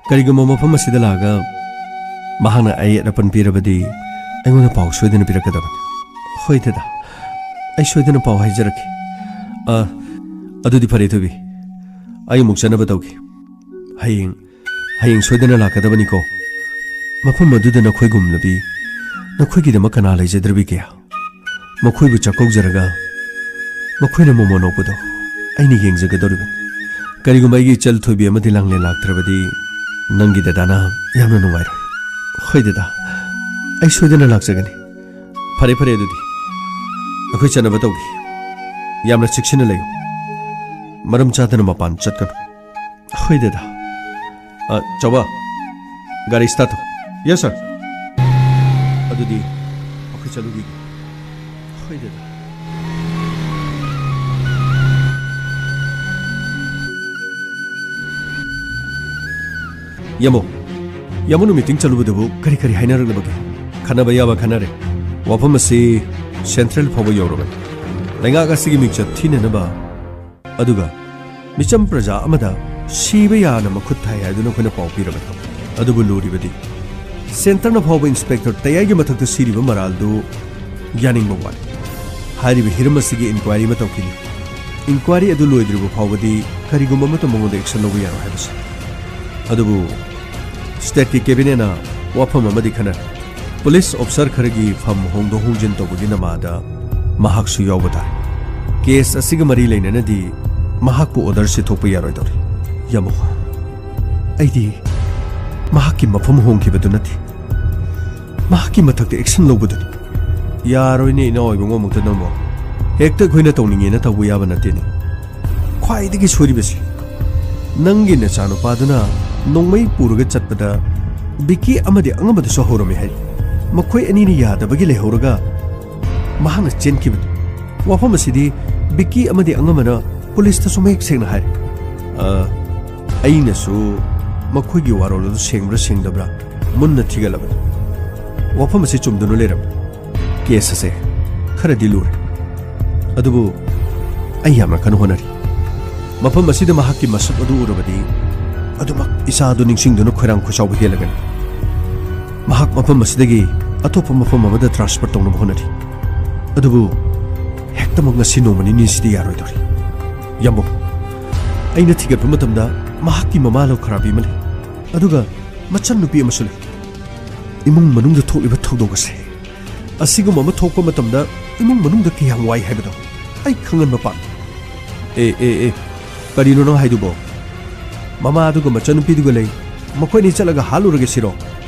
ꯀꯔꯤꯒꯨꯝꯕ ꯃꯐꯝ ꯑꯁꯤꯗ ꯂꯥꯛꯑꯒ ꯃꯍꯥꯛꯅ ꯑꯌꯦꯠ ꯑꯄꯟ ꯄꯤꯔꯕꯗꯤ ꯑꯩꯉꯣꯟꯗ ꯄꯥꯎ ꯁꯣꯏꯗꯅ ꯄꯤꯔꯛꯀꯗꯕꯅꯤ꯫ ꯍꯣꯏ ꯗꯗꯥ, ꯑꯩ ꯁꯣꯏꯗꯅ ꯄꯥꯎ ꯍꯥꯏꯖꯔꯛꯀꯦ꯫ ꯑ, ꯑꯗꯨꯗꯤ ꯐꯔꯦ ꯊꯣꯏꯕꯤ, ꯑꯩ ꯑꯃꯨꯛ ꯆꯠꯅꯕ ꯇꯧꯒꯦ꯫ ꯍꯌꯦꯡ, ꯍꯌꯦꯡ ꯁꯣꯏꯗꯅ ꯂꯥꯛꯀꯗꯕꯅꯤꯀꯣ꯫ ꯃꯐꯝ ꯑꯗꯨꯗ ꯅꯈꯣꯏꯒꯨꯝꯂꯕꯤ, ꯅꯈꯣꯏꯒꯤꯗꯃꯛ ꯀꯅꯥ ꯂꯩꯖꯗ꯭ꯔꯕꯤꯒꯦ? ꯃꯈꯣꯏꯕꯨ ꯆꯥꯛꯀꯧꯖꯔꯒ ꯃꯈꯣꯏꯅ ꯃꯣꯃꯣꯟ ꯑꯣꯛꯄꯗꯣ ꯑꯩꯅ ꯌꯦꯡꯖꯒꯗꯧꯔꯤꯕꯅꯤ꯫ ꯀꯔꯤꯒꯨꯝꯕ ꯑꯩꯒꯤ ꯏꯆꯜ ꯊꯣꯏꯕꯤ ꯑꯃꯗꯤ ꯂꯥꯡꯂꯦꯟ ꯂꯥꯛꯇ꯭ꯔꯕꯗꯤ ꯅꯪꯒꯤ ꯗꯗꯥꯅ ꯌꯥꯝꯅ ꯅꯨꯡꯉꯥꯏꯔꯣꯏ꯫ ꯍꯣꯏ ꯗꯗꯥ, ꯑꯩ ꯁꯣꯏꯗꯅ ꯂꯥꯛꯆꯒꯅꯤ꯫ ꯐꯔꯦ ꯐꯔꯦ, ꯑꯗꯨꯗꯤ ꯑꯩꯈꯣꯏ ꯆꯠꯅꯕ ꯇꯧꯒꯦ꯫ ꯌꯥꯝꯅ ꯆꯦꯛꯁꯤꯟꯅ ꯂꯩꯌꯨ꯫ ꯃꯔꯝ ꯆꯥꯗꯅ ꯃꯄꯥꯟ ꯆꯠꯀꯅꯨ꯫ ꯍꯣꯏ ꯗꯗꯥ꯫ ꯑ, ꯆꯥꯎꯕ, ꯒꯥꯔꯤ ꯁ꯭ꯇꯥꯔꯠ ꯇꯧ꯫ ꯌꯦꯁ ꯁꯥꯔ꯫ ꯑꯗꯨꯗꯤ ꯑꯩꯈꯣꯏ ꯆꯠꯂꯨꯈꯤꯒꯦ꯫ ꯍꯣꯏ ꯗꯗꯥ꯫ ꯌꯥꯃꯣ, ꯌꯥꯃꯣ ꯅꯨꯃꯤꯇꯤꯡ ꯆꯠꯂꯨꯕꯗꯨꯕꯨ ꯀꯔꯤ ꯀꯔꯤ ꯍꯥꯏꯅꯔꯛꯂꯕꯒꯦ? ꯈꯟꯅꯕ ꯌꯥꯕ ꯈꯟꯅꯔꯦ꯫ ꯋꯥꯐꯝ ꯑꯁꯤ ꯁꯦꯟꯇ꯭ꯔꯦꯜ ꯐꯥꯎꯕ ꯌꯧꯔꯕꯅꯤ꯫ ꯂꯩꯉꯥꯛ ꯑꯁꯤꯒꯤ ꯃꯤꯡꯆꯠ ꯊꯤꯅꯅꯕ, ꯑꯗꯨꯒ ꯃꯤꯆꯝ ꯄ꯭ꯔꯖꯥ ꯑꯃꯗ ꯁꯤꯕ ꯌꯥꯅ ꯃꯈꯨꯠ ꯊꯥꯏ ꯍꯥꯏꯗꯨꯅ ꯑꯩꯈꯣꯏꯅ ꯄꯥꯎ ꯄꯤꯔꯕꯅꯤ꯫ ꯑꯗꯨꯕꯨ ꯂꯨꯔꯤꯕꯗꯤ ꯁꯦꯟꯇꯔꯅ ꯐꯥꯎꯕ ꯏꯟꯁꯄꯦꯛꯇꯔ ꯇꯌꯥꯏꯒꯤ ꯃꯊꯛꯇ ꯁꯤꯔꯤꯕ ꯃꯔꯥꯜꯗꯨ ꯌꯥꯅꯤꯡꯕ ꯋꯥꯠꯂꯤ꯫ ꯍꯥꯏꯔꯤꯕ ꯍꯤꯔꯝ ꯑꯁꯤꯒꯤ ꯏꯟꯀ꯭ꯋꯥꯏꯔꯤ ꯑꯃ ꯇꯧꯈꯤꯅꯤ꯫ ꯏꯟꯀ꯭ꯋꯥꯏꯔꯤ ꯑꯗꯨ ꯂꯣꯏꯗ꯭ꯔꯤꯕ ꯐꯥꯎꯕꯗꯤ ꯀꯔꯤꯒꯨꯝꯕ ꯑꯃꯠꯇ ꯃꯉꯣꯟꯗ ꯑꯦꯛꯁꯟ ꯂꯧꯕ ꯌꯥꯔꯣꯏ ꯍꯥꯏꯕꯁꯤ꯫ ꯑꯗꯨꯕꯨ ꯁ꯭ꯇꯦꯠꯀꯤ ꯀꯦꯕꯤꯅꯦꯠꯅ ꯋꯥꯐꯝ ꯑꯃꯗꯤ ꯈꯟꯅꯔꯦ꯫ ꯄꯨꯂꯤꯁ ꯑꯣꯐꯤꯁꯥꯔ ꯈꯔꯒꯤ ꯐꯝ ꯍꯣꯡꯗꯣꯛ ꯍꯣꯡꯖꯤꯟ ꯇꯧꯕꯒꯤ ꯅꯃꯥꯗ ꯃꯍꯥꯛꯁꯨ ꯌꯥꯎꯕ ꯇꯥꯔꯦ꯫ ꯀꯦꯁ ꯑꯁꯤꯒ ꯃꯔꯤ ꯂꯩꯅꯅꯗꯤ ꯃꯍꯥꯛꯄꯨ ꯑꯣꯔꯗꯔ ꯁꯤꯊꯣꯛꯄ ꯌꯥꯔꯣꯏꯗꯧꯔꯤ꯫ ꯌꯥꯝꯕꯨ, ꯑꯩꯗꯤ ꯃꯍꯥꯛꯀꯤ ꯃꯐꯝ ꯍꯣꯡꯈꯤꯕꯗꯨ ꯅꯠꯇꯦ, ꯃꯍꯥꯛꯀꯤ ꯃꯊꯛꯇ action ꯂꯧꯕꯗꯨꯅꯤ꯫ ꯌꯥꯔꯣꯏꯅꯦ, ꯏꯅꯥꯎ ꯏꯕꯨꯡꯉꯣꯃꯛꯇ ꯅꯪꯕꯣ꯫ ꯍꯦꯛꯇ ꯑꯩꯈꯣꯏꯅ ꯇꯧꯅꯤꯡꯉꯦꯅ ꯇꯧꯕ ꯌꯥꯕ ꯅꯠꯇꯦꯅꯦ꯫ ꯈ꯭ꯋꯥꯏꯗꯒꯤ ꯁꯣꯏꯔꯤꯕꯁꯤ, ꯅꯪꯒꯤ ꯅꯆꯥꯅꯨꯄꯥꯗꯨꯅ ꯅꯣꯡꯃꯩ ꯄꯨꯔꯒ ꯆꯠꯄꯗ ꯕꯤꯀꯤ ꯑꯃꯗꯤ ꯑꯉꯝꯕꯗꯁꯨ ꯍꯧꯔꯝꯃꯤ ꯍꯥꯏ꯫ ꯃꯈꯣꯏ ꯑꯅꯤꯅ ꯌꯥꯗꯕꯒꯤ ꯂꯩꯍꯧꯔꯒ ꯃꯍꯥꯛꯅ ꯆꯦꯟꯈꯤꯕꯅꯤ꯫ ꯋꯥꯐꯝ ꯑꯁꯤꯗꯤ ꯕꯤꯀꯤ ꯑꯃꯗꯤ ꯑꯉꯝꯕꯅ ꯄꯨꯂꯤꯁꯇꯁꯨ ꯃꯌꯦꯛ ꯁꯦꯡꯅ ꯍꯥꯏꯔꯦ꯫ ꯑ, ꯑꯩꯅꯁꯨ ꯃꯈꯣꯏꯒꯤ ꯋꯥꯔꯣꯜ ꯑꯗꯨ ꯁꯦꯡꯕ꯭ꯔꯥ ꯁꯦꯡꯗꯕ꯭ꯔꯥ ꯃꯨꯟꯅ ꯊꯤꯒꯠꯂꯕꯅꯤ꯫ ꯋꯥꯐꯝ ꯑꯁꯤ ꯆꯨꯝꯗꯨꯅ ꯂꯩꯔꯝꯃꯤ꯫ Case ꯑꯁꯦ ꯈꯔꯗꯤ ꯂꯨꯔꯦ, ꯑꯗꯨꯕꯨ ꯑꯩ ꯌꯥꯝꯅ ꯀꯟꯅ ꯍꯣꯠꯅꯔꯤ꯫ ꯃꯐꯝ ꯑꯁꯤꯗ ꯃꯍꯥꯛꯀꯤ ꯃꯁꯛ ꯑꯗꯨ ꯎꯔꯕꯗꯤ ꯑꯗꯨꯃꯛ ꯏꯆꯥ ꯑꯗꯨ ꯅꯤꯡꯁꯤꯡꯗꯨꯅ ꯈꯣꯏꯔꯥꯡ ꯈꯣꯏꯁꯥꯎꯕ ꯍꯦꯜꯂꯒꯅꯤ꯫ ꯃꯍꯥꯛ ꯃꯐꯝ ꯑꯁꯤꯗꯒꯤ ꯑꯇꯣꯞꯄ ꯃꯐꯝ ꯑꯃꯗ transfer ꯇꯧꯅꯕ ꯍꯣꯠꯅꯔꯤ꯫ ꯑꯗꯨꯕꯨ ꯍꯦꯛꯇꯃꯛ ꯉꯁꯤ ꯅꯣꯡꯃ ꯅꯤꯅꯤꯁꯤꯗꯤ ꯌꯥꯔꯣꯏꯗꯧꯔꯤ꯫ ꯌꯥꯝꯕꯨ, ꯑꯩꯅ ꯊꯤꯒꯠꯄ ꯃꯇꯝꯗ ꯃꯍꯥꯛꯀꯤ ꯃꯃꯥ ꯂꯧꯈ꯭ꯔꯥꯕꯤ ꯑꯃ ꯂꯩ, ꯑꯗꯨꯒ ꯃꯆꯟꯅꯨꯄꯤ ꯑꯃꯁꯨ ꯂꯩ꯫ ꯏꯃꯨꯡ ꯃꯅꯨꯡꯗ ꯊꯣꯛꯂꯤꯕ ꯊꯧꯗꯣꯛ ꯑꯁꯦ, ꯑꯁꯤꯒꯨꯝꯕ ꯑꯃ ꯊꯣꯛꯄ ꯃꯇꯝꯗ ꯏꯃꯨꯡ ꯃꯅꯨꯡꯗ ꯀꯌꯥꯝ ꯋꯥꯏ ꯍꯥꯏꯕꯗꯣ ꯑꯩ ꯈꯪꯍꯟꯕ ꯄꯥꯝꯃꯤ꯫ ꯑꯦ, ꯑꯦ, ꯑꯦ, ꯀꯔꯤꯅꯣ ꯅꯪ ꯍꯥꯏꯗꯨꯕꯣ? ꯃꯃꯥꯗꯨꯒ ꯃꯆꯟꯅꯨꯄꯤꯗꯨꯒ ꯂꯩ, ꯃꯈꯣꯏꯅꯤ ꯆꯠꯂꯒ ꯍꯥꯠꯂꯨꯔꯒꯦ ꯁꯤꯔꯣ?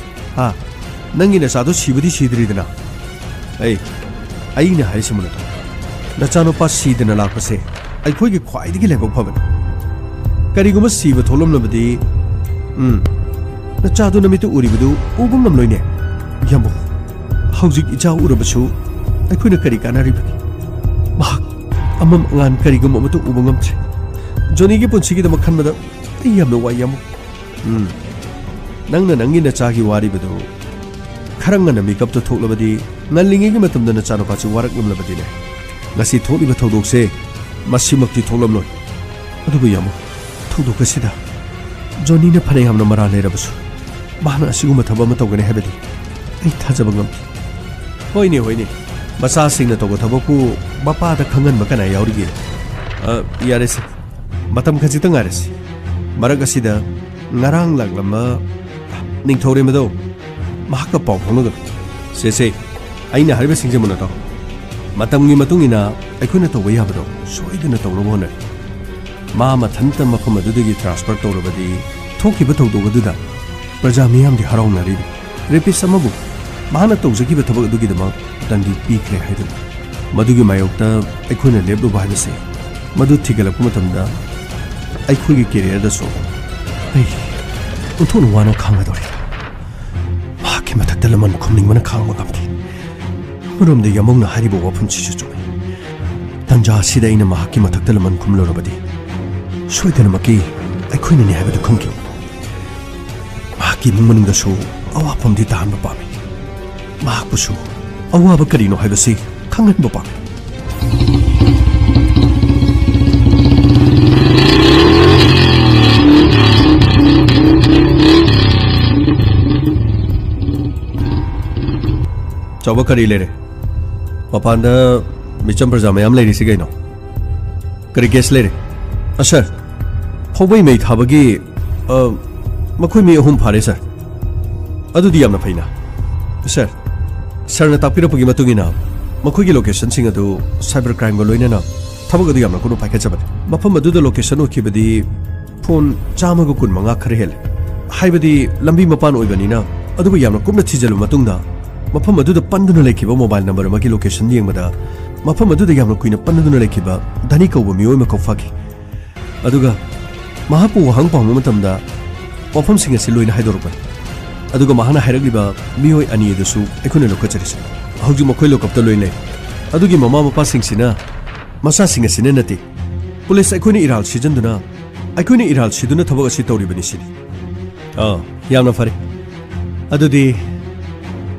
ꯍꯥ? ꯅꯪꯒꯤ ꯅꯆꯥꯗꯣ ꯁꯤꯕꯗꯤ ꯁꯤꯗ꯭ꯔꯤꯗꯅ? ꯑꯩ, ꯑꯩꯅ ꯍꯥꯏꯁꯤ ꯃꯨꯅꯇꯣ, ꯅꯆꯥꯅꯨꯄꯥ ꯁꯤꯗꯅ ꯂꯥꯛꯄꯁꯦ ꯑꯩꯈꯣꯏꯒꯤ ꯈ꯭ꯋꯥꯏꯗꯒꯤ ꯂꯥꯏꯕꯛ ꯐꯕꯅꯤ꯫ ꯀꯔꯤꯒꯨꯝꯕ ꯁꯤꯕ ꯊꯣꯛꯂꯝꯂꯕꯗꯤ, ꯎꯝ, ꯅꯆꯥꯗꯨ ꯅꯃꯤꯠꯇ ꯎꯔꯤꯕꯗꯨ ꯎꯕ ꯉꯝꯂꯣꯏꯅꯦ꯫ ꯌꯥꯝꯕꯨ, ꯍꯧꯖꯤꯛ ꯏꯆꯥ ꯎꯔꯕꯁꯨ ꯑꯩꯈꯣꯏꯅ ꯀꯔꯤ ꯀꯥꯟꯅꯔꯤꯕꯒꯦ? ꯃꯍꯥꯛ ꯑꯃꯝ ꯑꯉꯥꯟ ꯀꯔꯤꯒꯨꯝꯕ ꯑꯃꯠꯇ ꯎꯕ ꯉꯝꯗ꯭ꯔꯦ꯫ ꯖꯣꯅꯤꯒꯤ ꯄꯨꯟꯁꯤꯒꯤꯗꯃꯛ ꯈꯟꯕꯗ ꯑꯩ ꯌꯥꯝꯅ ꯋꯥꯏ, ꯌꯥꯝꯕꯨ꯫ ꯎꯝ, ꯅꯪꯅ ꯅꯪꯒꯤ ꯅꯆꯥꯒꯤ ꯋꯥꯔꯤꯕꯗꯨ ꯈꯔ ꯉꯟꯅ ꯃꯤꯀꯞꯇ ꯊꯣꯛꯂꯕꯗꯤ, ꯉꯜꯂꯤꯉꯩꯒꯤ ꯃꯇꯝꯗ ꯅꯆꯥꯅꯨꯄꯥꯁꯤ ꯋꯥꯔꯛꯂꯝꯂꯕꯗꯤꯅꯦ, ꯉꯁꯤ ꯊꯣꯛꯂꯤꯕ ꯊꯧꯗꯣꯛꯁꯦ ꯃꯁꯤꯃꯛꯇꯤ ꯊꯣꯛꯂꯝꯂꯣꯏ꯫ ꯑꯗꯨꯕꯨ ꯌꯥꯝꯕꯨ, ꯊꯧꯗꯣꯛ ꯑꯁꯤꯗ ꯖꯣꯅꯤꯅ ꯐꯅ ꯌꯥꯝꯅ ꯃꯔꯥꯜ ꯂꯩꯔꯕꯁꯨ, ꯃꯍꯥꯛꯅ ꯑꯁꯤꯒꯨꯝꯕ ꯊꯕꯛ ꯑꯃ ꯇꯧꯒꯅꯤ ꯍꯥꯏꯕꯗꯤ ꯑꯩ ꯊꯥꯖꯕ ꯉꯝꯗꯦ꯫ ꯍꯣꯏꯅꯦ, ꯍꯣꯏꯅꯦ, ꯃꯆꯥꯁꯤꯡꯅ ꯇꯧꯕ ꯊꯕꯛꯄꯨ ꯃꯄꯥꯗ ꯈꯪꯍꯟꯕ ꯀꯅꯥ ꯌꯥꯎꯔꯤꯒꯦ? ꯑ, ꯌꯥꯔꯦꯁꯦ, ꯃꯇꯝ ꯈꯖꯤꯛꯇ ꯉꯥꯏꯔꯁꯤ꯫ ꯃꯔꯛ ꯑꯁꯤꯗ ꯉꯔꯥꯡ ꯂꯥꯛꯂꯝꯕ ꯅꯤꯡꯊꯧꯔꯦꯝꯕꯗꯣ, ꯃꯍꯥꯛꯀ ꯄꯥꯎ ꯐꯥꯎꯅꯒꯅꯨ꯫ ꯁꯦ, ꯁꯦ, ꯑꯩꯅ ꯍꯥꯏꯔꯤꯕꯁꯤꯡꯁꯦ ꯃꯨꯟꯅ ꯇꯥꯎ꯫ ꯃꯇꯝꯒꯤ ꯃꯇꯨꯡ ꯏꯟꯅ ꯑꯩꯈꯣꯏꯅ ꯇꯧꯕ ꯌꯥꯕꯗꯣ ꯁꯣꯏꯗꯅ ꯇꯧꯅꯕ ꯍꯣꯠꯅꯔꯤ꯫ ꯃꯥ ꯃꯊꯟꯇ ꯃꯐꯝ ꯑꯗꯨꯗꯒꯤ ꯇ꯭ꯔꯥꯟꯁꯐꯔ ꯇꯧꯔꯕꯗꯤ ꯊꯣꯛꯈꯤꯕ ꯊꯧꯗꯣꯛ ꯑꯗꯨꯗ ꯄ꯭ꯔꯖꯥ ꯃꯤꯌꯥꯝꯗꯤ ꯍꯔꯥꯎꯅꯔꯤꯕ꯫ ꯔꯦꯄꯤꯁ ꯑꯃꯕꯨ ꯃꯍꯥꯛꯅ ꯇꯧꯖꯈꯤꯕ ꯊꯕꯛ ꯑꯗꯨꯒꯤꯗꯃꯛ ꯗꯟꯗꯤ ꯄꯤꯈ꯭ꯔꯦ ꯍꯥꯏꯗꯨꯅ꯫ ꯃꯗꯨꯒꯤ ꯃꯥꯌꯣꯛꯇ ꯑꯩꯈꯣꯏꯅ ꯂꯦꯞꯂꯨꯕ ꯍꯥꯏꯕꯁꯦ ꯃꯗꯨ ꯊꯤꯒꯠꯂꯛꯄ ꯃꯇꯝꯗ ꯑꯩꯈꯣꯏꯒꯤ ꯀꯦꯔꯤꯌꯔꯗꯁꯨ ꯑꯩ ꯑꯣꯟꯊꯣꯛꯅ ꯋꯥꯅ ꯈꯥꯡꯒꯗꯧꯔꯤ꯫ ꯃꯍꯥꯛꯀꯤ ꯃꯊꯛꯇ ꯂꯃꯟ ꯈꯨꯝꯅꯤꯡꯕꯅ ꯈꯥꯡꯕ ꯉꯝꯗꯦ꯫ ꯑꯃꯔꯣꯝꯗ ꯌꯥꯃꯧꯅ ꯍꯥꯏꯔꯤꯕ ꯋꯥꯐꯝꯁꯤꯁꯨ ꯆꯨꯝꯃꯤ꯫ ꯇꯟꯖꯥ ꯑꯁꯤꯗ ꯑꯩꯅ ꯃꯍꯥꯛꯀꯤ ꯃꯊꯛꯇ ꯂꯃꯟ ꯈꯨꯝꯂꯨꯔꯕꯗꯤ ꯁꯣꯏꯗꯅꯃꯛꯀꯤ ꯑꯩꯈꯣꯏꯅꯅꯤ ꯍꯥꯏꯕꯗꯨ ꯈꯪꯈꯤ꯫ ꯃꯍꯥꯛꯀꯤ ꯏꯃꯨꯡ ꯃꯅꯨꯡꯗꯁꯨ ꯑꯋꯥꯐꯝꯗꯤ ꯇꯥꯍꯟꯕ ꯄꯥꯝꯃꯤ꯫ ꯃꯍꯥꯛꯄꯨꯁꯨ ꯑꯋꯥꯕ ꯀꯔꯤꯅꯣ ꯍꯥꯏꯕꯁꯤ ꯈꯪꯍꯟꯕ ꯄꯥꯝꯃꯤ꯫ ꯆꯥꯎꯕ, ꯀꯔꯤ ꯂꯩꯔꯦ? ꯃꯄꯥꯟꯗ ꯃꯤꯆꯝ ꯄ꯭ꯔꯖꯥ ꯃꯌꯥꯝ ꯂꯩꯔꯤꯁꯤ ꯀꯩꯅꯣ? ꯀꯔꯤ ꯀꯦꯁ ꯂꯩꯔꯦ? ꯑ, ꯁꯥꯔ, ꯐꯥꯎꯕꯩ ꯃꯩ ꯊꯥꯕꯒꯤ, ꯑ, ꯃꯈꯣꯏ ꯃꯤ ꯑꯍꯨꯝ ꯐꯥꯔꯦ, ꯁꯥꯔ꯫ ꯑꯗꯨꯗꯤ ꯌꯥꯝꯅ ꯐꯩꯅ꯫ ꯁꯥꯔ, ꯁꯥꯔꯅ ꯇꯥꯛꯄꯤꯔꯛꯄꯒꯤ ꯃꯇꯨꯡ ꯏꯟꯅ ꯃꯈꯣꯏꯒꯤ ꯂꯣꯀꯦꯁꯟꯁꯤꯡ ꯑꯗꯨ ꯁꯥꯏꯕꯔ ꯀ꯭ꯔꯥꯏꯝꯒ ꯂꯣꯏꯅꯅ ꯊꯕꯛ ꯑꯗꯨ ꯌꯥꯝꯅ ꯀꯨꯞꯅ ꯄꯥꯏꯈꯠꯆꯕꯅꯤ꯫ ꯃꯐꯝ ꯑꯗꯨꯗ ꯂꯣꯀꯦꯁꯟ ꯑꯣꯏꯈꯤꯕꯗꯤ ꯐꯣꯟ ꯆꯥꯝꯃꯒ ꯀꯨꯟꯃꯉꯥ ꯈꯔ ꯍꯦꯜꯂꯦ꯫ ꯍꯥꯏꯕꯗꯤ ꯂꯝꯕꯤ ꯃꯄꯥꯟ ꯑꯣꯏꯕꯅꯤꯅ꯫ ꯑꯗꯨꯕꯨ ꯌꯥꯝꯅ ꯀꯨꯞꯅ ꯊꯤꯖꯤꯜꯂꯨ ꯃꯇꯨꯡꯗ ꯃꯐꯝ ꯑꯗꯨꯗ ꯄꯟꯗꯨꯅ ꯂꯩꯈꯤꯕ ꯃꯣꯕꯥꯏꯜ ꯅꯝꯕꯔ ꯑꯃꯒꯤ ꯂꯣꯀꯦꯁꯟ ꯌꯦꯡꯕꯗ ꯃꯐꯝ ꯑꯗꯨꯗ ꯌꯥꯝꯅ ꯀꯨꯏꯅ ꯄꯟꯗꯨꯅ ꯂꯩꯈꯤꯕ ꯙꯅꯤ ꯀꯧꯕ ꯃꯤꯑꯣꯏ ꯑꯃꯈꯛ ꯐꯥꯈꯤ꯫ ꯑꯗꯨꯒ ꯃꯍꯥꯛꯄꯨ ꯋꯥꯍꯪ ꯄꯥꯎꯕ ꯃꯇꯝꯗ ꯋꯥꯐꯝꯁꯤꯡ ꯑꯁꯤ ꯂꯣꯏꯅ ꯍꯥꯏꯗꯣꯔꯛꯄꯅꯤ꯫ ꯑꯗꯨꯒ ꯃꯍꯥꯛꯅ ꯍꯥꯏꯔꯛꯂꯤꯕ ꯃꯤꯑꯣꯏ ꯑꯅꯤ ꯑꯗꯨꯁꯨ ꯑꯩꯈꯣꯏꯅ ꯂꯧꯈꯠꯆꯔꯤꯁꯤ꯫ ꯍꯧꯖꯤꯛ ꯃꯈꯣꯏ ꯂꯣꯀꯞꯇ ꯂꯣꯏ ꯂꯩ꯫ ꯑꯗꯨꯒꯤ ꯃꯃꯥ ꯃꯄꯥꯁꯤꯡꯁꯤꯅ ꯃꯆꯥꯁꯤꯡ ꯑꯁꯤꯅ ꯅꯠꯇꯦ, ꯄꯨꯂꯤꯁ ꯑꯩꯈꯣꯏꯅ ꯏꯔꯥꯜ ꯁꯤꯖꯤꯟꯗꯨꯅ, ꯑꯩꯈꯣꯏꯅ ꯏꯔꯥꯜ ꯁꯤꯗꯨꯅ ꯊꯕꯛ ꯑꯁꯤ ꯇꯧꯔꯤꯕꯅꯤ ꯁꯤꯅꯤ꯫ ꯑꯥ, ꯌꯥꯝꯅ ꯐꯔꯦ꯫ ꯑꯗꯨꯗꯤ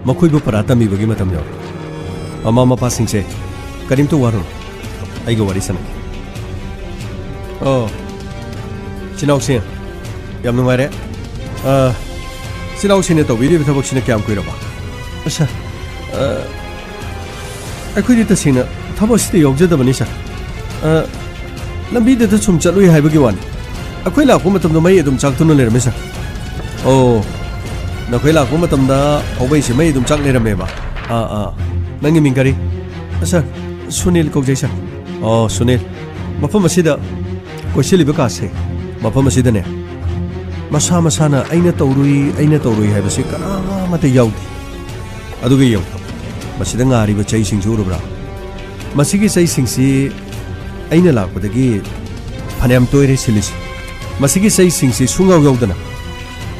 ꯃꯈꯣꯏꯕꯨ ꯄꯔꯥ ꯇꯝꯕꯤꯕꯒꯤ ꯃꯇꯝ ꯌꯧꯔꯦ꯫ ꯃꯃꯥ ꯃꯄꯥꯁꯤꯡꯁꯦ, ꯀꯔꯤꯝꯇ ꯋꯥꯔꯨꯅꯨ, ꯑꯩꯒ ꯋꯥꯔꯤ ꯁꯥꯟꯅꯒꯦ꯫ ꯑꯣ, ꯏꯆꯤꯟ ꯏꯅꯥꯎꯁꯤꯡ, ꯌꯥꯝ ꯅꯨꯡꯉꯥꯏꯔꯦ꯫ ꯑꯥ, ꯏꯆꯤꯟ ꯏꯅꯥꯎꯁꯤꯡꯅ ꯇꯧꯕꯤꯔꯤꯕ ꯊꯕꯛꯁꯤꯅ ꯀꯌꯥꯝ ꯀꯨꯏꯔꯕ? ꯑꯁ, ꯑꯥ, ꯑꯩꯈꯣꯏꯗꯤ ꯇꯁꯦꯡꯅ ꯊꯕꯛ ꯑꯁꯤꯗ ꯌꯥꯎꯖꯗꯕꯅꯤ, ꯁꯥꯔ꯫ ꯑ, ꯂꯝꯕꯤꯗꯇ ꯁꯨꯝ ꯆꯠꯂꯨꯏ ꯍꯥꯏꯕꯒꯤ ꯋꯥꯅꯤ꯫ ꯑꯩꯈꯣꯏ ꯂꯥꯛꯄ ꯃꯇꯝꯗ ꯃꯩ ꯑꯗꯨꯝ ꯆꯥꯛꯇꯨꯅ ꯂꯩꯔꯝꯃꯤ, ꯁꯥꯔ꯫ ꯑꯣ, ꯅꯈꯣꯏ ꯂꯥꯛꯄ ꯃꯇꯝꯗ ꯐꯥꯎꯕꯩꯁꯦ ꯃꯩ ꯑꯗꯨꯝ ꯆꯥꯛ ꯂꯩꯔꯝꯃꯦꯕ? ꯑꯥ, ꯑꯥ꯫ ꯅꯪꯒꯤ ꯃꯤꯡ ꯀꯔꯤ? ꯑ, ꯁꯥꯔ, ꯁꯨꯅꯤꯜ ꯀꯧꯖꯩ, ꯁꯥꯔ꯫ ꯑꯣ, ꯁꯨꯅꯤꯜ꯫ ꯃꯐꯝ ꯑꯁꯤꯗ ꯀꯣꯏꯁꯤꯜꯂꯤꯕ ꯀꯥꯁꯦ, ꯃꯐꯝ ꯑꯁꯤꯗꯅꯦ, ꯃꯁꯥ ꯃꯁꯥꯅ "ꯑꯩꯅ ꯇꯧꯔꯨꯏ, ꯑꯩꯅ ꯇꯧꯔꯨꯏ" ꯍꯥꯏꯕꯁꯤ ꯀꯅꯥꯃꯠꯇ ꯌꯥꯎꯗꯦ꯫ ꯑꯗꯨꯒ ꯌꯦꯡꯉꯨ, ꯃꯁꯤꯗ ꯉꯥꯔꯤꯕ ꯆꯩꯁꯤꯡꯁꯤ ꯎꯔꯕ꯭ꯔꯥ? ꯃꯁꯤꯒꯤ ꯆꯩꯁꯤꯡꯁꯤ ꯑꯩꯅ ꯂꯥꯛꯄꯗꯒꯤ ꯐꯅꯌꯥꯝ ꯇꯣꯏꯔꯦ ꯁꯤꯜꯂꯤꯁꯤ꯫ ꯃꯁꯤꯒꯤ ꯆꯩꯁꯤꯡꯁꯤ ꯁꯨꯡꯌꯥꯎ ꯌꯥꯎꯗꯅ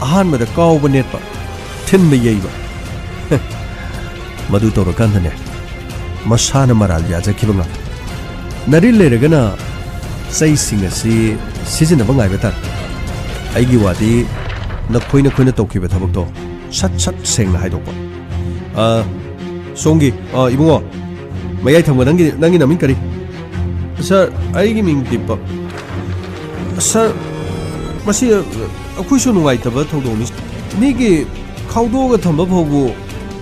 ꯑꯍꯥꯟꯕꯗ ꯀꯥꯎꯕ ꯅꯦꯠꯄ, ꯊꯤꯟꯕ ꯌꯩꯕ꯫ ꯃꯗꯨ ꯇꯧꯔꯀꯥꯟꯗꯅꯦ, ꯃꯁꯥꯅ ꯃꯔꯥꯜ ꯌꯥꯖꯈꯤꯕ ꯉꯥꯛꯇ꯫ ꯅꯔꯤꯜ ꯂꯩꯔꯒꯅ ꯆꯩꯁꯤꯡ ꯑꯁꯤ ꯁꯤꯖꯤꯟꯅꯕ ꯉꯥꯏꯕ ꯇꯥꯔꯦ꯫ ꯑꯩꯒꯤ ꯋꯥꯗꯤ ꯅꯈꯣꯏ ꯅꯈꯣꯏꯅ ꯇꯧꯈꯤꯕ ꯊꯕꯛꯇꯣ ꯁꯠ ꯁꯠ ꯁꯦꯡꯅ ꯍꯥꯏꯗꯣꯛꯄ꯫ ꯑ, ꯁꯣꯝꯒꯤ, ꯑ, ꯏꯕꯨꯡꯉꯣ, ꯃꯌꯥꯏ ꯊꯪꯕ ꯅꯪꯒꯤ, ꯅꯪꯒꯤ ꯅꯃꯤꯡ ꯀꯔꯤ? ꯁꯥꯔ, ꯑꯩꯒꯤ ꯃꯤꯡ ꯗꯤꯄꯛ꯫ ꯁꯥꯔ, ꯃꯁꯤ ꯑꯩꯈꯣꯏꯁꯨ ꯅꯨꯡꯉꯥꯏꯇꯕ ꯊꯧꯗꯣꯛꯅꯤ꯫ ꯃꯤꯒꯤ ꯈꯥꯎꯗꯣꯛꯑꯒ ꯊꯝꯕ ꯐꯥꯎꯕ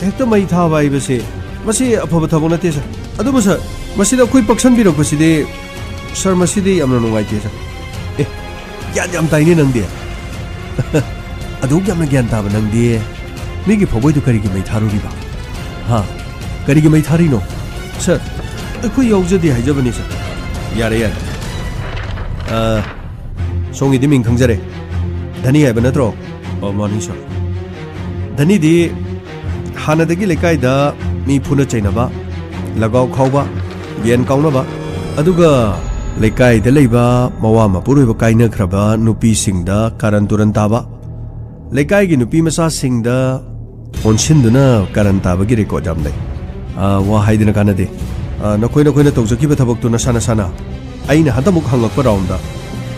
ꯍꯦꯛꯇ ꯃꯩ ꯊꯥꯕ ꯍꯥꯏꯕꯁꯦ, ꯃꯁꯤ ꯑꯐꯕ ꯊꯕꯛ ꯅꯠꯇꯦ, ꯁꯥꯔ꯫ ꯑꯗꯨꯕꯨ, ꯁꯥꯔ, ꯃꯁꯤꯗ ꯑꯩꯈꯣꯏ ꯄꯛꯁꯟꯕꯤꯔꯛꯄꯁꯤꯗꯤ, ꯁꯥꯔ, ꯃꯁꯤꯗꯤ ꯌꯥꯝꯅ ꯅꯨꯡꯉꯥꯏꯇꯦ, ꯁꯥꯔ꯫ ꯑꯦ, ꯒ꯭ꯌꯥꯟ ꯌꯥꯝ ꯇꯥꯏꯅꯦ ꯅꯪꯗꯤ꯫ ꯑꯗꯨꯛ ꯌꯥꯝꯅ ꯒ꯭ꯌꯥꯟ ꯇꯥꯕ ꯅꯪꯗꯤ ꯃꯤꯒꯤ ꯐꯧꯕꯩꯗꯨ ꯀꯔꯤꯒꯤ ꯃꯩ ꯊꯥꯔꯨꯔꯤꯕ? ꯍꯥ? ꯀꯔꯤꯒꯤ ꯃꯩ ꯊꯥꯔꯤꯅꯣ? ꯁꯥꯔ, ꯑꯩꯈꯣꯏ ꯌꯥꯎꯖꯗꯦ ꯍꯥꯏꯖꯕꯅꯤ, ꯁꯥꯔ꯫ ꯌꯥꯔꯦ, ꯌꯥꯔꯦ꯫ ꯑ, ꯁꯣꯝꯒꯤꯗꯤ ꯃꯤꯡ ꯈꯪꯖꯔꯦ꯫ ꯙꯅꯤ ꯍꯥꯏꯕ ꯅꯠꯇ꯭ꯔꯣ? ꯑꯣ, ꯃꯥꯅꯤ, ꯁꯥꯔ꯫ ꯙꯅꯤꯗꯤ ꯍꯥꯟꯅꯗꯒꯤ ꯂꯩꯀꯥꯏꯗ ꯃꯤ ꯐꯨꯅ ꯆꯩꯅꯕ, ꯂꯒꯥꯎ ꯈꯥꯎꯕ, ꯌꯦꯟ ꯀꯥꯎꯅꯕ, ꯑꯗꯨꯒ ꯂꯩꯀꯥꯏꯗ ꯂꯩꯕ ꯃꯋꯥ ꯃꯄꯨꯔꯣꯏꯕ ꯀꯥꯏꯅꯈ꯭ꯔꯕ ꯅꯨꯄꯤꯁꯤꯡꯗ ꯀꯥꯔꯟ ꯇꯨꯔꯟ ꯇꯥꯕ, ꯂꯩꯀꯥꯏꯒꯤ ꯅꯨꯄꯤ ꯃꯆꯥꯁꯤꯡꯗ ꯑꯣꯟꯁꯤꯟꯗꯨꯅ ꯀꯥꯔꯟ ꯇꯥꯕꯒꯤ ꯔꯦꯀꯣꯔꯗ ꯌꯥꯝ ꯂꯩ꯫ ꯑ, ꯋꯥ ꯍꯥꯏꯗꯅ ꯀꯥꯟꯅꯗꯦ꯫ ꯑ, ꯅꯈꯣꯏ ꯅꯈꯣꯏꯅ ꯇꯧꯖꯈꯤꯕ ꯊꯕꯛꯇꯨ ꯅꯁꯥ ꯅꯁꯥꯅ ꯑꯩꯅ ꯍꯟꯗꯛꯃꯨꯛ ꯍꯪꯉꯛꯄ ꯔꯥꯎꯟꯗ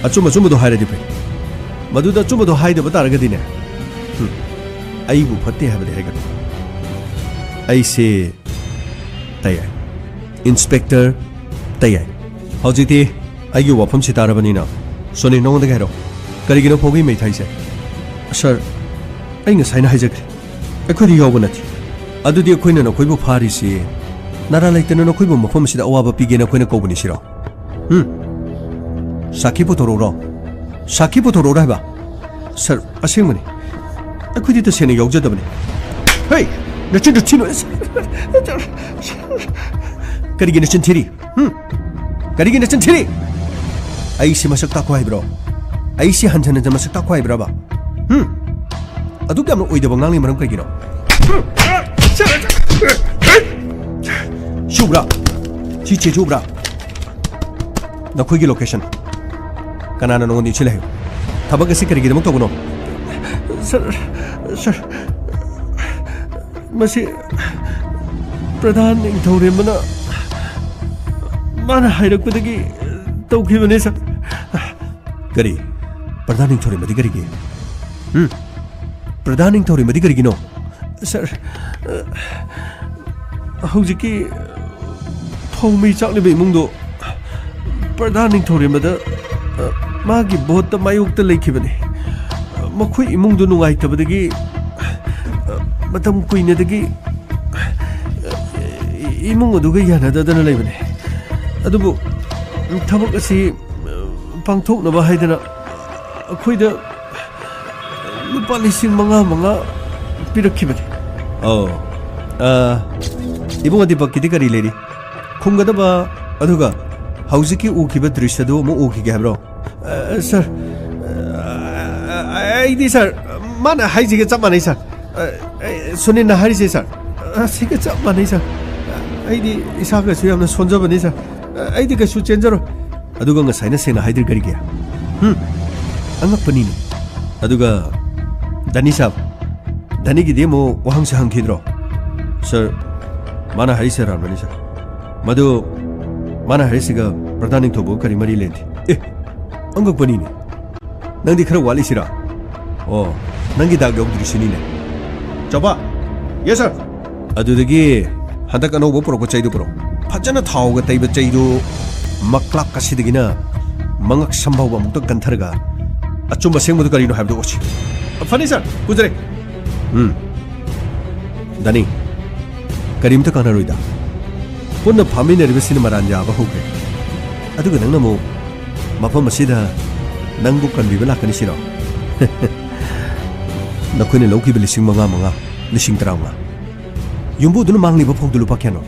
ꯑꯆꯨꯝ ꯑꯆꯨꯝꯕꯗꯣ ꯍꯥꯏꯔꯗꯤ ꯐꯩ꯫ ꯃꯗꯨꯗ ꯑꯆꯨꯝꯕꯗꯣ ꯍꯥꯏꯗꯕ ꯇꯥꯔꯒꯗꯤꯅꯦ, ꯍꯨꯝ, ꯑꯩꯕꯨ ꯐꯠꯇꯦ ꯍꯥꯏꯕꯗꯤ ꯍꯥꯏꯒꯅꯨ꯫ ꯑꯩꯁꯦ ꯇꯌꯥꯏ, ꯏꯟꯁꯄꯦꯛꯇꯔ ꯇꯌꯥꯏ꯫ ꯍꯧꯖꯤꯛꯇꯤ ꯑꯩꯒꯤ ꯋꯥꯐꯝꯁꯤ ꯇꯥꯔꯕꯅꯤꯅ, ꯁꯣꯅꯤ, ꯅꯉꯣꯟꯗꯒꯤ ꯍꯥꯏꯔꯛꯑꯣ, ꯀꯔꯤꯒꯤꯅꯣ ꯐꯧꯒꯤ ꯃꯩ ꯊꯥꯏꯁꯦ? ꯁꯥꯔ, ꯑꯩ ꯉꯁꯥꯏꯅ ꯍꯥꯏꯖꯈ꯭ꯔꯦ, ꯑꯩꯈꯣꯏꯗꯤ ꯌꯥꯎꯕ ꯅꯠꯇꯦ꯫ ꯑꯗꯨꯗꯤ ꯑꯩꯈꯣꯏꯅ ꯅꯈꯣꯏꯕꯨ ꯐꯥꯔꯤꯁꯤ ꯅꯔꯥ ꯂꯩꯇꯅ ꯅꯈꯣꯏꯕꯨ ꯃꯐꯝ ꯑꯁꯤꯗ ꯑꯋꯥꯕ ꯄꯤꯒꯦꯅ ꯑꯩꯈꯣꯏꯅ ꯀꯧꯕꯅꯤ ꯁꯤꯔꯣ? ꯎꯝ? ꯁꯥꯈꯤ ꯄꯨꯊꯣꯔꯛꯎꯔꯣ? ꯁꯥꯈꯤ ꯄꯨꯊꯣꯔꯛꯎꯔꯣ ꯍꯥꯏꯕ? ꯁꯥꯔ, ꯑꯁꯦꯡꯕꯅꯤ꯫ ꯑꯩꯈꯣꯏꯗꯤ ꯇꯁꯦꯡꯅ ꯌꯥꯎꯖꯗꯕꯅꯤ꯫ ꯍꯦ! ꯅꯆꯤꯟꯗꯨ ꯊꯤꯅꯨ꯫ ꯀꯔꯤꯒꯤ ꯅꯆꯤꯟ ꯊꯤꯔꯤ? ꯎꯝ? ꯀꯔꯤꯒꯤ ꯅꯆꯤꯟ ꯊꯤꯔꯤ? ꯑꯩꯁꯤ ꯃꯁꯛ ꯇꯥꯛꯈꯣ ꯍꯥꯏꯕ꯭ꯔꯣ? ꯑꯩꯁꯤ ꯍꯟꯖꯟ ꯍꯟꯖꯟ ꯃꯁꯛ ꯇꯥꯛꯈꯣ ꯍꯥꯏꯕ꯭ꯔꯕ? ꯍꯨꯝ? ꯑꯗꯨꯛ ꯌꯥꯝꯅ ꯑꯣꯏꯗꯕ ꯉꯥꯡꯂꯤ ꯃꯔꯝ ꯀꯩꯒꯤꯅꯣ? ꯁꯤ ꯎꯕ꯭ꯔꯥ? ꯁꯤ ꯆꯦꯁꯤ ꯎꯕ꯭ꯔꯥ? ꯅꯈꯣꯏꯒꯤ ꯂꯣꯀꯦꯁꯟ꯫ ꯀꯅꯥꯅ ꯅꯉꯣꯟꯗ ꯏꯟꯁꯤꯜꯂꯦ ꯍꯥꯏꯌꯨ? ꯊꯕꯛ ꯑꯁꯤ ꯀꯔꯤꯒꯤꯗꯃꯛ ꯇꯧꯕꯅꯣ? ꯁꯥꯔ, ꯁꯥꯔ, ꯃꯁꯤ ꯄ꯭ꯔꯙꯥꯟ ꯅꯤꯡꯊꯧꯔꯦꯝꯕꯅ ꯃꯥꯅ ꯍꯥꯏꯔꯛꯄꯗꯒꯤ ꯇꯧꯈꯤꯕꯅꯦ, ꯁꯥꯔ꯫ ꯀꯔꯤ? ꯄ꯭ꯔꯙꯥꯟ ꯅꯤꯡꯊꯧꯔꯦꯝꯕꯗꯤ ꯀꯔꯤꯒꯤ? ꯎꯝ? ꯄ꯭ꯔꯙꯥꯟ ꯅꯤꯡꯊꯧꯔꯦꯝꯕꯗꯤ ꯀꯔꯤꯒꯤꯅꯣ? ꯁꯥꯔ, ꯍꯧꯖꯤꯛꯀꯤ ꯐꯧꯃꯩ ꯆꯥꯛꯂꯤꯕ ꯏꯃꯨꯡꯗꯣ ꯄ꯭ꯔꯙꯥꯟ ꯅꯤꯡꯊꯧꯔꯦꯝꯕꯗ, ꯃꯥꯒꯤ ꯚꯣꯠꯇ ꯃꯥꯌꯣꯛꯇ ꯂꯩꯈꯤꯕꯅꯤ꯫ ꯃꯈꯣꯏ ꯏꯃꯨꯡꯗꯨ ꯅꯨꯡꯉꯥꯏꯇꯕꯗꯒꯤ ꯃꯇꯝ ꯀꯨꯏꯅꯗꯒꯤ ꯏꯃꯨꯡ ꯑꯗꯨꯒ ꯌꯥꯅꯗꯗꯅ ꯂꯩꯕꯅꯤ꯫ ꯑꯗꯨꯕꯨ ꯊꯕꯛ ꯑꯁꯤ ꯄꯥꯡꯊꯣꯛꯅꯕ ꯍꯥꯏꯗꯅ ꯑꯩꯈꯣꯏꯗ ꯂꯨꯄꯥ ꯂꯤꯁꯤꯡ ꯃꯉꯥ ꯃꯉꯥ ꯄꯤꯔꯛꯈꯤꯕꯅꯤ꯫ ꯑꯣ, ꯑ, ꯏꯕꯨꯡꯉꯣ ꯗꯤꯄꯛꯀꯤꯗꯤ ꯀꯔꯤ ꯂꯩꯔꯤ? ꯈꯨꯝꯒꯗꯕ, ꯑꯗꯨꯒ ꯍꯧꯖꯤꯛꯀꯤ ꯎꯈꯤꯕ ꯗ꯭ꯔꯤꯁ꯭ꯌꯗꯨ ꯑꯃꯨꯛ ꯎꯈꯤꯒꯦ ꯍꯥꯏꯕ꯭ꯔꯣ? ꯑ, ꯁꯥꯔ, ꯑ, ꯑꯩꯗꯤ, ꯁꯥꯔ, ꯃꯥꯅ ꯍꯥꯏꯁꯤꯒ ꯆꯞ ꯃꯥꯟꯅꯩ, ꯁꯥꯔ꯫ ꯑ, ꯑ, ꯁꯨꯅꯤꯜꯅ ꯍꯥꯏꯔꯤꯁꯦ, ꯁꯥꯔ, ꯑ, ꯁꯤꯒ ꯆꯞ ꯃꯥꯟꯅꯩ, ꯁꯥꯔ꯫ ꯑ, ꯑꯩꯗꯤ ꯏꯁꯥꯒꯁꯨ ꯌꯥꯝꯅ ꯁꯣꯟꯖꯕꯅꯤ, ꯁꯥꯔ꯫ ꯑ, ꯑꯩꯗꯤ ꯀꯩꯁꯨ ꯆꯦꯟꯖꯔꯣꯏ꯫ ꯑꯗꯨꯒ ꯉꯁꯥꯏꯅ ꯁꯦꯡꯅ ꯍꯥꯏꯗ꯭ꯔꯤ ꯀꯔꯤꯒꯤ? ꯍꯨꯝ? ꯑꯉꯛꯄꯅꯤꯅꯦ꯫ ꯑꯗꯨꯒ ꯗꯥꯅꯤ ꯁꯥꯕ, ꯗꯥꯅꯤꯒꯤꯗꯤ ꯑꯃꯨꯛ ꯋꯥꯍꯪꯁꯦ ꯍꯪꯈꯤꯗ꯭ꯔꯣ? ꯁꯥꯔ, ꯃꯥꯅ ꯍꯥꯏꯔꯤꯁꯦ ꯑꯔꯥꯟꯕꯅꯤ, ꯁꯥꯔ꯫ ꯃꯗꯨ ꯃꯥꯅ ꯍꯥꯏꯔꯤꯁꯤꯒ ꯄ꯭ꯔꯙꯥꯟ ꯅꯤꯡꯊꯧꯕꯨ ꯀꯔꯤ ꯃꯔꯤ ꯂꯩꯅꯩ? ꯑꯦ, ꯑꯉꯛꯄꯅꯤꯅꯦ꯫ ꯅꯪꯗꯤ ꯈꯔ ꯋꯥꯠꯂꯤꯁꯤꯔꯥ? ꯑꯣ, ꯅꯪꯒꯤ ꯗꯥꯛ ꯌꯧꯗ꯭ꯔꯤꯁꯤꯅꯤꯅꯦ꯫ ꯆꯥꯎꯕ꯫ ꯌꯦꯁ, ꯁꯥꯔ꯫ ꯑꯗꯨꯗꯒꯤ ꯍꯟꯗꯛ ꯑꯅꯧꯕ ꯄꯨꯔꯛꯄ ꯆꯩꯗꯨ ꯄꯨꯔꯛꯑꯣ꯫ ꯐꯖꯅ ꯊꯥꯎꯒ ꯇꯩꯕ ꯆꯩꯗꯨ ꯃꯀ꯭ꯂꯥꯛ ꯑꯁꯤꯗꯒꯤꯅ ꯃꯉꯛ ꯁꯝ ꯐꯥꯎꯕ ꯑꯃꯨꯛꯇ ꯀꯟꯊꯔꯒ ꯑꯆꯨꯝꯕ ꯑꯁꯦꯡꯕꯗꯨ ꯀꯔꯤꯅꯣ ꯍꯥꯏꯕꯗꯨ ꯎꯠꯁꯤ꯫ ꯐꯅꯤ, ꯁꯥꯔ꯫ ꯄꯨꯖꯔꯦ꯫ ꯎꯝ꯫ ꯗꯥꯅꯤ, ꯀꯔꯤꯝꯇ ꯀꯥꯟꯅꯔꯣꯏꯗ꯫ ꯄꯨꯟꯅ ꯐꯥꯃꯤꯟꯅꯔꯤꯕꯁꯤꯅ ꯃꯔꯥꯟ ꯌꯥꯕ ꯍꯧꯈ꯭ꯔꯦ꯫ ꯑꯗꯨꯒ ꯅꯪꯅ ꯑꯃꯨꯛ ꯃꯐꯝ ꯑꯁꯤꯗ ꯅꯪꯕꯨ ꯀꯟꯕꯤꯕ ꯂꯥꯛꯀꯅꯤ ꯁꯤꯔꯣ? ꯅꯈꯣꯏꯅ ꯂꯧꯈꯤꯕ ꯂꯤꯁꯤꯡ ꯃꯉꯥ ꯃꯉꯥ, ꯂꯤꯁꯤꯡ ꯇꯔꯥꯃꯉꯥ꯫ ꯌꯨꯝꯕꯨꯗꯨꯅ ꯃꯥꯡꯂꯤꯕ ꯐꯧꯗꯨ ꯂꯨꯄꯥ ꯀꯌꯥꯅꯣ?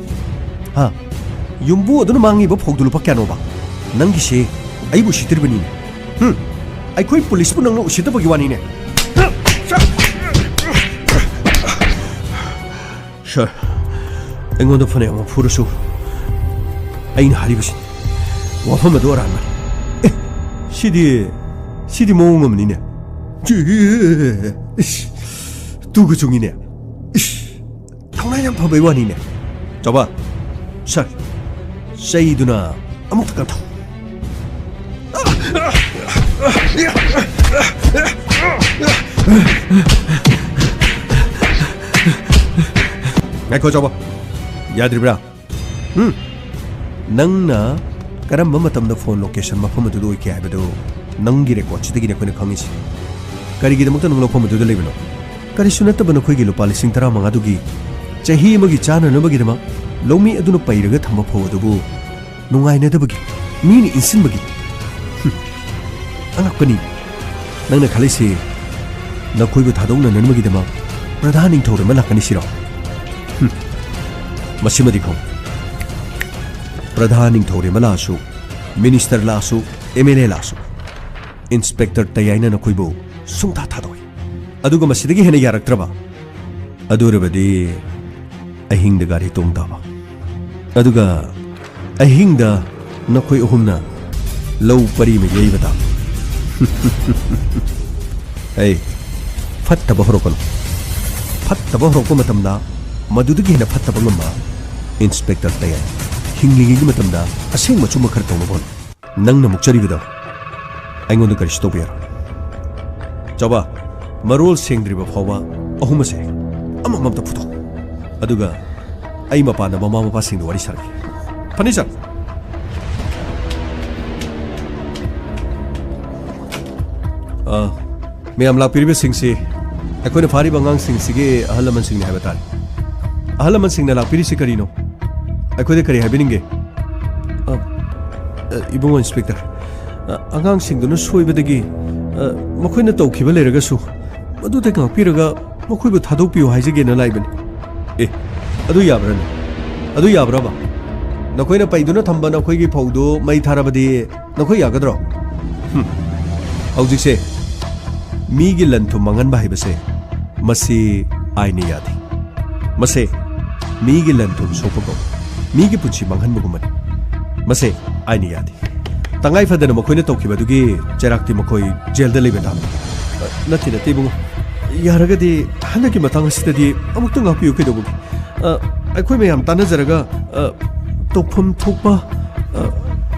ꯍꯥ? ꯌꯨꯝꯕꯨ ꯑꯗꯨꯅ ꯃꯥꯡꯉꯤꯕ ꯐꯧꯗꯨ ꯂꯨꯄꯥ ꯀꯌꯥꯅꯣꯕ? ꯅꯪꯒꯤꯁꯤ ꯑꯩꯕꯨ ꯎꯁꯤꯠꯇ꯭ꯔꯤꯕꯅꯤꯅꯦ꯫ ꯍꯨꯝ, ꯑꯩꯈꯣꯏ ꯄꯨꯂꯤꯁꯄꯨ ꯅꯪꯅ ꯎꯁꯤꯠꯇꯕꯒꯤ ꯋꯥꯅꯤꯅꯦ꯫ ꯁꯥꯔ, ꯑꯩꯉꯣꯟꯗ ꯐꯅꯌꯥꯝ ꯐꯨꯔꯁꯨ, ꯑꯩꯅ ꯍꯥꯏꯔꯤꯕꯁꯤꯅꯤ, ꯋꯥꯐꯝ ꯑꯗꯨ ꯑꯔꯥꯟꯕꯅꯤ꯫ ꯑꯦ, ꯁꯤꯗꯤ, ꯁꯤꯗꯤ ꯃꯑꯣꯡ ꯑꯃꯅꯤꯅꯦ꯫ ꯏꯁ, ꯇꯨꯒ ꯆꯨꯡꯉꯤꯅꯦ꯫ ꯏꯁ, ꯊꯧꯅꯥ ꯌꯥꯝ ꯐꯕꯩ ꯋꯥꯅꯤꯅꯦ꯫ ꯆꯥꯎꯕ, ꯁꯥꯔ, ꯆꯩꯗꯨꯅ ꯑꯃꯨꯛꯇ ꯀꯟꯊꯧ꯫ ꯉꯥꯏꯈꯣ, ꯆꯥꯎꯕ꯫ ꯌꯥꯗ꯭ꯔꯤꯕ꯭ꯔꯥ? ꯎꯝ? ꯅꯪꯅ ꯀꯔꯝꯕ ꯃꯇꯝꯗ ꯐꯣꯟ ꯂꯣꯀꯦꯁꯟ ꯃꯐꯝ ꯑꯗꯨꯗ ꯑꯣꯏꯈꯤ ꯍꯥꯏꯕꯗꯨ ꯅꯪꯒꯤ ꯔꯦꯀꯣꯔꯗꯁꯤꯗꯒꯤꯅꯤ ꯑꯩꯈꯣꯏꯅ ꯈꯪꯉꯤꯁꯤ꯫ ꯀꯔꯤꯒꯤꯗꯃꯛꯇ ꯅꯪ ꯂꯧꯐꯝ ꯑꯗꯨꯗ ꯂꯩꯕꯅꯣ? ꯀꯔꯤꯁꯨ ꯅꯠꯇꯕ ꯅꯈꯣꯏꯒꯤ ꯂꯨꯄꯥ ꯂꯤꯁꯤꯡ ꯇꯔꯥꯃꯉꯥꯗꯨꯒꯤ ꯆꯍꯤ ꯑꯃꯒꯤ ꯆꯥꯅꯅꯕꯒꯤꯗꯃꯛ ꯂꯧꯃꯤ ꯑꯗꯨꯅ ꯄꯩꯔꯒ ꯊꯝꯕ ꯐꯧ ꯑꯗꯨꯕꯨ ꯅꯨꯡꯉꯥꯏꯅꯗꯕꯒꯤ, ꯃꯤꯅ ꯏꯟꯁꯤꯟꯕꯒꯤ꯫ ꯍꯨꯝ, ꯑꯉꯛꯄꯅꯤ꯫ ꯅꯪꯅ ꯈꯜꯂꯤꯁꯤ ꯅꯈꯣꯏꯕꯨ ꯊꯥꯗꯣꯛꯅꯅꯕꯒꯤꯗꯃꯛ ꯄ꯭ꯔꯙꯥ ꯅꯤꯡꯊꯧꯔꯦꯝꯕ ꯂꯥꯛꯀꯅꯤ ꯁꯤꯔꯣ? ꯍꯨꯝ, ꯃꯁꯤꯃꯗꯤ ꯈꯪꯉꯨ꯫ ꯄ꯭ꯔꯙꯥ ꯅꯤꯡꯊꯧꯔꯦꯝꯕ ꯂꯥꯛꯑꯁꯨ, ꯃꯤꯅꯤꯁꯇꯔ ꯂꯥꯛꯑꯁꯨ, ꯑꯦꯝ ꯑꯦꯜ ꯑꯦ ꯂꯥꯛꯑꯁꯨ, ꯏꯟꯁꯄꯦꯛꯇꯔ ꯇꯌꯥꯏꯅ ꯅꯈꯣꯏꯕꯨ ꯁꯨꯡꯊꯥ ꯊꯥꯗꯣꯛꯏ꯫ ꯑꯗꯨꯒ ꯃꯁꯤꯗꯒꯤ ꯍꯦꯟꯅ ꯌꯥꯔꯛꯇ꯭ꯔꯕ? ꯑꯗꯨ ꯑꯣꯏꯔꯕꯗꯤ ꯑꯍꯤꯡꯗ ꯒꯥꯔꯤ ꯇꯣꯡ ꯇꯥꯕ꯫ ꯑꯗꯨꯒ ꯑꯍꯤꯡꯗ ꯅꯈꯣꯏ ꯑꯍꯨꯝꯅ ꯂꯧ ꯄꯔꯤ ꯑꯃ ꯌꯩꯕ ꯇꯥꯕ꯫ ꯑꯩ ꯐꯠꯇꯕ ꯍꯧꯔꯛꯀꯅꯨ꯫ ꯐꯠꯇꯕ ꯍꯧꯔꯛꯄ ꯃꯇꯝꯗ ꯃꯗꯨꯗꯒꯤ ꯍꯦꯟꯅ ꯐꯠꯇꯕ ꯉꯝꯕ ꯏꯟꯁꯄꯦꯛꯇꯔ ꯇꯌꯥꯏ ꯍꯤꯡꯂꯤꯉꯩꯒꯤ ꯃꯇꯝꯗ ꯑꯁꯦꯡꯕ ꯑꯆꯨꯝꯕ ꯈꯔ ꯇꯧꯅꯕ ꯍꯣꯠꯅꯧ꯫ ꯅꯪꯅ ꯃꯨꯛꯆꯔꯤꯕꯗꯣ ꯑꯩꯉꯣꯟꯗ ꯀꯔꯤꯁꯨ ꯇꯧꯕ ꯌꯥꯔꯣꯏ꯫ ꯆꯥꯎꯕ, ꯃꯔꯣꯜ ꯁꯦꯡꯗ꯭ꯔꯤꯕ ꯐꯥꯎꯕ ꯑꯍꯨꯝ ꯑꯁꯦ ꯑꯃꯃꯝꯇ ꯐꯨꯊꯣꯛ꯫ ꯑꯗꯨꯒ ꯑꯩ ꯃꯄꯥꯟꯗ ꯃꯃꯥ ꯃꯄꯥꯁꯤꯡꯗ ꯋꯥꯔꯤ ꯁꯥꯔꯛꯀꯦ꯫ ꯐꯅꯤ, ꯁꯥꯔ꯫ ꯑ, ꯃꯌꯥꯝ ꯂꯥꯛꯄꯤꯔꯤꯕꯁꯤꯡꯁꯤ ꯑꯩꯈꯣꯏꯅ ꯐꯥꯔꯤꯕ ꯑꯉꯥꯡꯁꯤꯡꯁꯤꯒꯤ ꯑꯍꯜ ꯂꯃꯟꯁꯤꯡꯅꯤ ꯍꯥꯏꯕ ꯇꯥꯔꯦ꯫ ꯑꯍꯜ ꯂꯃꯟꯁꯤꯡꯅ ꯂꯥꯛꯄꯤꯔꯤꯁꯤ ꯀꯔꯤꯅꯣ? ꯑꯩꯈꯣꯏꯗ ꯀꯔꯤ ꯍꯥꯏꯕꯤꯅꯤꯡꯒꯦ? ꯑ, ꯑ, ꯏꯕꯨꯡꯉꯣ ꯏꯟꯁꯄꯦꯛꯇꯔ, ꯑ, ꯑꯉꯥꯡꯁꯤꯡꯗꯨꯅ ꯁꯣꯏꯕꯗꯒꯤ, ꯑ, ꯃꯈꯣꯏꯅ ꯇꯧꯈꯤꯕ ꯂꯩꯔꯒꯁꯨ ꯃꯗꯨꯗ ꯉꯥꯛꯄꯤꯔꯒ ꯃꯈꯣꯏꯕꯨ ꯊꯥꯗꯣꯛꯄꯤꯌꯨ ꯍꯥꯏꯖꯒꯦꯅ ꯂꯥꯛꯏꯕꯅꯤ꯫ ꯑꯦ, ꯑꯗꯨ ꯌꯥꯕ꯭ꯔꯥꯅꯦ? ꯑꯗꯨ ꯌꯥꯕ꯭ꯔꯕ? ꯅꯈꯣꯏꯅ ꯄꯩꯗꯨꯅ ꯊꯝꯕ ꯅꯈꯣꯏꯒꯤ ꯐꯧꯗꯨ ꯃꯩ ꯊꯥꯔꯕꯗꯤ ꯅꯈꯣꯏ ꯌꯥꯒꯗ꯭ꯔꯣ? ꯍꯝ꯫ ꯍꯧꯖꯤꯛꯁꯦ ꯃꯤꯒꯤ ꯂꯟ ꯊꯨꯝ ꯃꯥꯡꯍꯟꯕ ꯍꯥꯏꯕꯁꯦ, ꯃꯁꯤ ꯑꯥꯏꯟꯅ ꯌꯥꯗꯦ꯫ ꯃꯁꯦ ꯃꯤꯒꯤ ꯂꯟ ꯊꯨꯝ ꯁꯣꯛꯄ ꯀꯧꯏ꯫ ꯃꯤꯒꯤ ꯄꯨꯟꯁꯤ ꯃꯥꯡꯍꯟꯕꯒꯨꯝꯕꯅꯤ꯫ ꯃꯁꯦ ꯑꯥꯏꯟꯅ ꯌꯥꯗꯦ꯫ ꯇꯉꯥꯏ ꯐꯗꯅ ꯃꯈꯣꯏꯅ ꯇꯧꯈꯤꯕꯗꯨꯒꯤ ꯆꯩꯔꯥꯛꯇꯤ ꯃꯈꯣꯏ ꯖꯦꯜꯗ ꯂꯩꯕ ꯇꯥꯕꯅꯤ꯫ ꯑ, ꯅꯠꯇꯦ, ꯅꯠꯇꯦ, ꯏꯕꯨꯡꯉꯣ꯫ ꯌꯥꯔꯒꯗꯤ ꯍꯟꯗꯛꯀꯤ ꯃꯇꯥꯡ ꯑꯁꯤꯗꯗꯤ ꯑꯃꯨꯛꯇ ꯉꯥꯛꯄꯤꯌꯨ ꯀꯩꯗꯧꯕꯒꯤ? ꯑ, ꯑꯩꯈꯣꯏ ꯃꯌꯥꯝ ꯇꯥꯟꯅꯖꯔꯒ, ꯑ, ꯇꯧꯐꯝ ꯊꯣꯛꯄ, ꯑ,